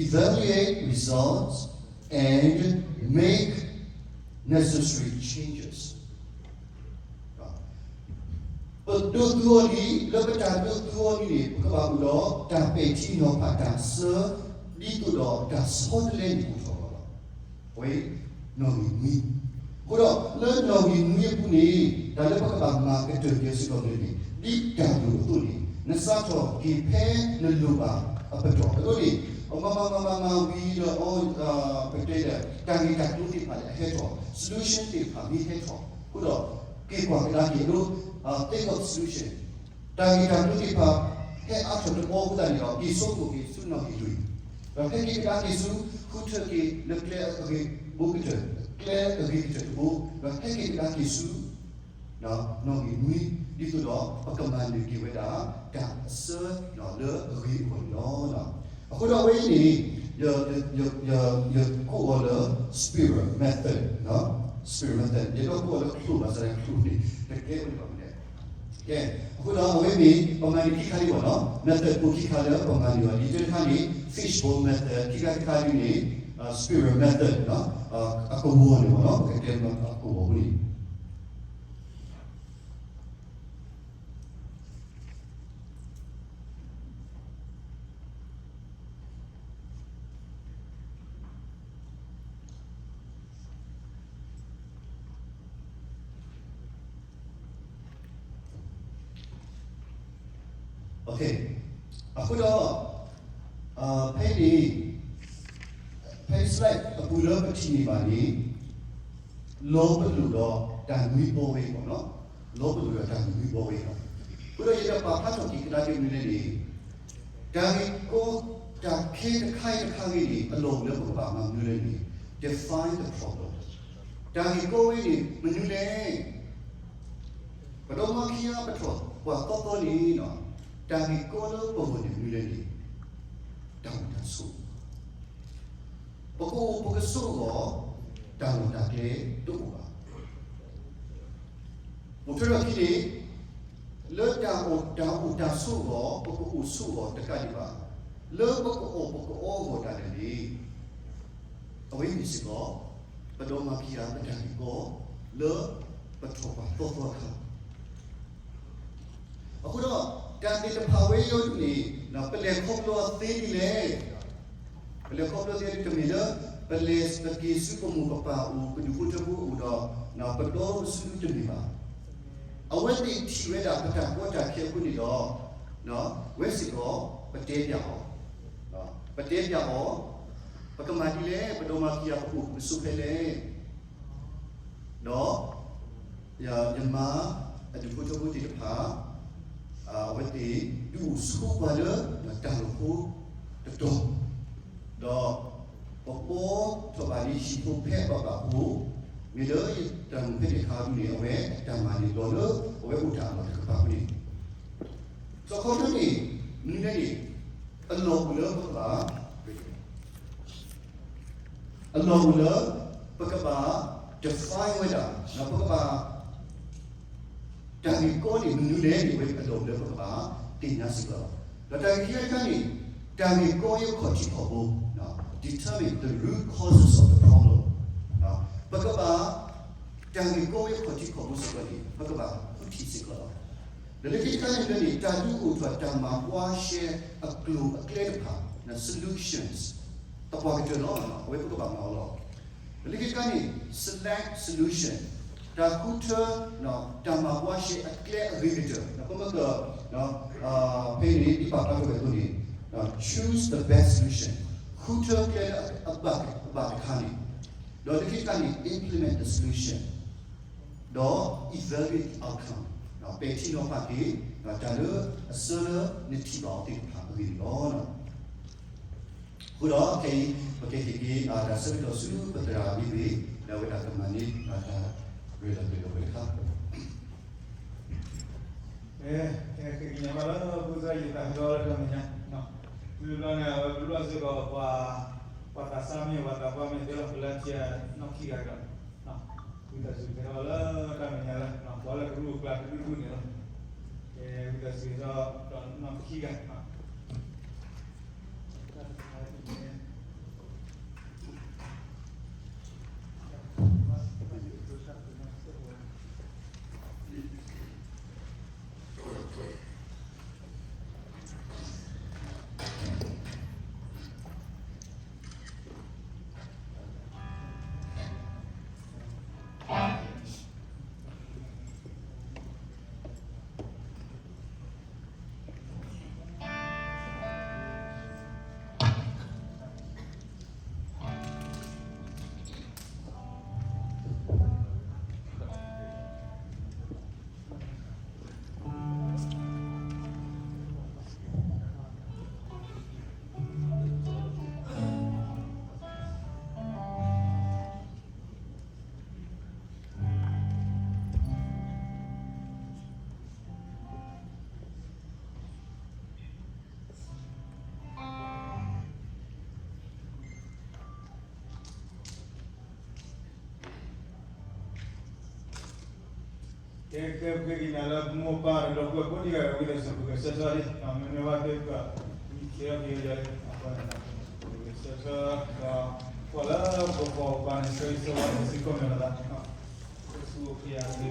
evaluate results and make necessary changes. ပဒိးသူအီၤလံ, လၢပတၢ်ဒိးသူအီၤလံန့ၣ် ပကဘၣ်အိၣ်ဒီးတၢ်ပဲာ်ထံနီၤဖးတၢ်အစၢ ဒ်သိးဒီးတၢ်ဆီတလဲန့ၣ်အိၣ်ထီၣ်လီၤ. အဝဲ နီၣ်ဂံၢ်နွံ. အဃိဒီးလၢနီၣ်ဂံၢ်နွံအပူၤန့ၣ် တၢ်လၢပကဘၣ်မၤကတၢၢ်က့ၤစ့ၢ်ကီးန့ၣ် ဒ်တၢ်လိၣ်အသိးန့ၣ် နစးထီၣ်က့ၤဖဲနလိၣ်ဘၣ်အပတီၢ်အဒိန့ၣ် မၤမၤမၤမၤမၤဝံၤဒီး ပတဲဒီး တၢ်ဂ့ၢ်တၢ်ကျိၤသ့ၣ်တဖၣ်န့ၣ် အဟဲထီၣ် solution သ့ၣ်တဖၣ်မ့ၢ်ဟဲထီၣ် အဃိဒီး က့ၤကွၢ်ကဒါက့ၤအဒိ think of solution တၢ်ဂ့ၢ်တၢ်ကျိၤသ့ၣ်တဖၣ် ဟဲအါထီၣ်တဘျီအဃိသတးန့ၣ်ဒီး က့ၤဆိကမိၣ်က့ၤဆူနီၣ်ဂံၢ်လွံၢ်, ဒီးဟဲက့ၤကဒါက့ၤဆူ ဃုထၢက့ၤလၢကျဲအဂ့ၤဘိကတၢၢ်, ကျဲအဂ့ၤကတၢၢ်တဘိ, ဒီးဟဲက့ၤကဒါက့ၤဆူ နီၣ်ဂံၢ်နွံ, ဒ်သိးဒီးပကမၤနၢၤက့ၤဝဲဒၣ် တၢ်အစၢလၢအဂ့ၤအဂီၢ်န့ၣ်လီၤ. အဃိဒီးအဝဲအံၤန့ၣ် ယ ယ ယ ယကိးအီၤလၢ spiral method, spiral method ယတကိးအီၤလၢချိၣ်ဘၣ်ဆၣ်ဒီးချိၣ်န့ၣ် တကဲဝဲန့ၣ်ဘၣ်မ့ၢ်လဲၣ်. ကဲ, အဃိဒီးအဝဲမ့ၢ် ပမၤနၢၤခံခါလံဘၣ်နီၤ, method ဖိခံခါလၢပမၤနၢၤအီၤ ဒ်တၢတခါန့ၣ် fishbowl method ခံခါတခါဒ်န့ၣ် spiral method အကဝီၤန့ၣ်ဘၣ်နီၤ, ပကတဲအကဝီၤဖိန့ၣ် အဃိဒီး ဖဲန့ၣ် ဖဲ slide အပူၤလၢပထံၣ်န့ၢ်ဘၣ်န့ၣ် လီၤပလိာ်ဒီးတၢ်နွံဘီဝဲအံၤ, လီၤပလိာ်ဒီးတၢ်နွံဘီဝဲအံၤလီၤ. အဃိဒီးယတပာ်ဖျါထီၣ်က့ၤကဒါက့ၤမနုၤလဲၣ်န့ၣ် တၢ်ဂ့ၢ်ကီ တၢ်ခဲတခါအံၤတခါဂ့ၤန့ၣ် အလီၢ်အိၣ်လၢပကဘၣ်မၤမနုၤလဲၣ်န့ၣ် define the problem. တၢ်ဂ့ၢ်ကီဝဲန့ၣ် မနုၤလဲၣ်. ပဒီမါခံဂၤပထီၣ်ပှၤသီသီန့ၣ် တၢ်ဂ့ၢ်ကီလၢပဂီၢ်န့ၣ်မနုၤလဲၣ်န့ၣ် တၢ်အိၣ်တၢ်ဆိး ပကအိၣ်ပကဆိးအဂီၢ် တၢ်လီၢ်တၢ်ကျဲတအိၣ်ဘၣ်. အိၣ်ထီၣ်ထီၣ်ခံန့ၣ် လၢတၢ်အိၣ်တၢ်အိၣ်တၢ်ဆိးအဂီၢ် ပကအိၣ်ဆိးအဂီၢ်တကးဒံးဘၣ်, လၢပကအိၣ်ပကအီအဂီၢ်ဒၣ်လဲာ်န့ၣ် အဝဲမ့ၢ်စ့ၢ်ကီး ပဒီမါခံဂၤပတၢ်ဂ့ၢ်ကီ လၢပထီၣ်ပှၤသီသီအခါ အဃိဒီး တၢ်သ့ၣ်တဖၣ်ဝဲအံၤဒ်န့ၣ် ပလဲၤခီဖျိအီၤသ့ဒ်လဲၣ်. ပလဲၤခီဖျိသ့ဒ်တမ့ၢ်လၢ ပလဲၤပက့ၤဆူပမိၢ်ပပၢ်အအိၣ် ပဒူၣ်ဖိထၢဖိအအိၣ်ဒီး ပဒီပဆူတမ့ၢ်ဘၣ်. အဝဲသ့ၣ်ထံၣ်ဝဲဒၣ်ပတၢ်ကီတၢ်ခဲအဃိန့ၣ်ဒီး ဝဲစ့ၢ်ကီး ပတဲပၠးအီၤ, ပတဲပၠးအီၤ, ပကမၤဒ်လဲၣ် ပဒီမါခံဂၤပကအိၣ်ပကဆိးဖဲလဲၣ် ဒီး ယမါအဒူၣ်ဖိထၢဖိသ့ၣ်တဖၣ် အဝဲသ့ၣ်ဒုးအိၣ်ဆိးပှၤလၢတၢ်လီၢ်ဖိတတီၤ, ဒီးပဘီထီၣ်ဘၣ်လံဟံၣ်ဖိဖဲအဘၣ်ဘၣ်အဃိ, မ့ၢ်လၢယတၢ်မုာ်ဖဲန့ၣ်အခါဒ်န့ၣ် အဝဲအတၢ်မၤန့ၣ်လီၤလၢအဝဲအိၣ်တၢ်အလီၢ်တကပၤအဃိန့ၣ်, စီၤခီဖျိန့ၣ် မနုၤလဲၣ်န့ၣ် အလီၢ်အိၣ်လၢပကဘၣ် အလီၢ်အိၣ်လၢ ပကဘၣ် define ဝဲဒၣ် ပကဘၣ် တၢ်ဂ့ၢ်ကီန့ၣ် မနုၤလဲၣ်န့ၣ် အဝဲအလီၢ်အိၣ်လၢပကဘၣ်သ့ၣ်ညါစ့ၢ်ကီးလီၤ. ဒီးတၢ်ဂ့ၢ်ခံခါတခါန့ၣ် တၢ်ဂ့ၢ်ကီအံၤအခီၣ်ထံးခီၣ်ဘိ determine the root causes of the problem ပကဘၣ် တၢ်ဂ့ၢ်ကီအံၤအခီၣ်ထံးခီၣ်ဘိစ့ၢ်ကီးန့ၣ် ပကဘၣ်ဃုထံၣ်စ့ၢ်ကီးလီၤ. ဒီးလၢခံတခါန့ၣ်န့ၣ် တၢ်ဒုးအိၣ်ထီၣ်တၢ်မၤကွၢ်ရှဲအကျိၤအကျဲတဖၣ် solutions သပှၢ်ကတၢၢ်လီၤ. အဝဲပကဘၣ်မၤအီၤလီၤ. ဒီးလၢခံတခါန့ၣ် select solution တၢ်ဃုထၢ တၢ်မၤကွၢ်ရှဲအကျဲအဂ့ၤကတၢၢ် ပမ့ၢ်က ဖဲန့ၣ် ဒ်ပာ်ဖျါထီၣ်ဝဲအသိးန့ၣ် choose the best solution ဃုထၢကျဲလၢအဘၣ်တခါန့ၣ် ဒီးလၢခံတခါန့ၣ် implement the solution ဒီး evaluate the outcome ပဲာ်ထံနီၤဖးက့ၤ တၢ်လၢအဆၢလၢနထံၣ်ဘၣ်အီၤသ့ၣ်တဖၣ်အဂ့ၢ်န့ၣ်လီၤ. အဃိဒီးခဲအံၤ ပကဟ့ၣ်က့ၤတၢ်ဆၢကတီၢ်ဆူပသရၣ်အံၤ ဒီးအဝဲဒၣ်ကမၤန့ၢ်တၢ်ရ့လိာ်ကျဲၤလိာ်ဝဲတခါ ကဲ, ကဲ, ကဲက့ၤညါဘၣ်လၢ ဖိသၣ်ယသးဟဲထီၣ်လၢတၢ်မဲာ်ညါ, မ့ၢ်ဘျီန့ၣ် အဝဲပလီၢ်စ့ၢ်ကီး ပှၤသးစၢ်မ့ၢ် ပှၤသးပှၢ်မ့ၢ် တဲလီၤ ပလၢထံအနီၢ်ခံဂၤကဒီး, ဝံသးစူၤဟဲထီၣ်လၢတၢ်မဲာ်ညါလၢ ပှၤလၢကရူၢ်ကကျါတဒူၣ်ဒူၣ်န့ၣ်လီၤ. ကဲ, ဝံသးစူၤဟဲထီၣ်ဒီးနီၢ်ခံဂၤ ကဲ, ကဲ, ကဲက့ၤနၤလၢ မိၢ်ပၢ်ဒီးဒီပုၢ်ဝဲၢ်ကိးဒံးဂၤဒီး ဝံသးစူၤ ပကဆၢထၢၣ်လံ, မ့မ့ၢ်ဘၣ်သ့ၣ်ပက မံခ့အီၣ်ခ့ယဲလံ, ပကဆၢထၢၣ်ဒီး ကွၢ်လၢပကဖီပာ်န့ၣ် ဆၢဂ့ၤဆၢဝါစ့ၢ်ကီးမ့ၢ်လီၤသး, ဆူၣ်အိၣ်ချ့အဂ့ၤ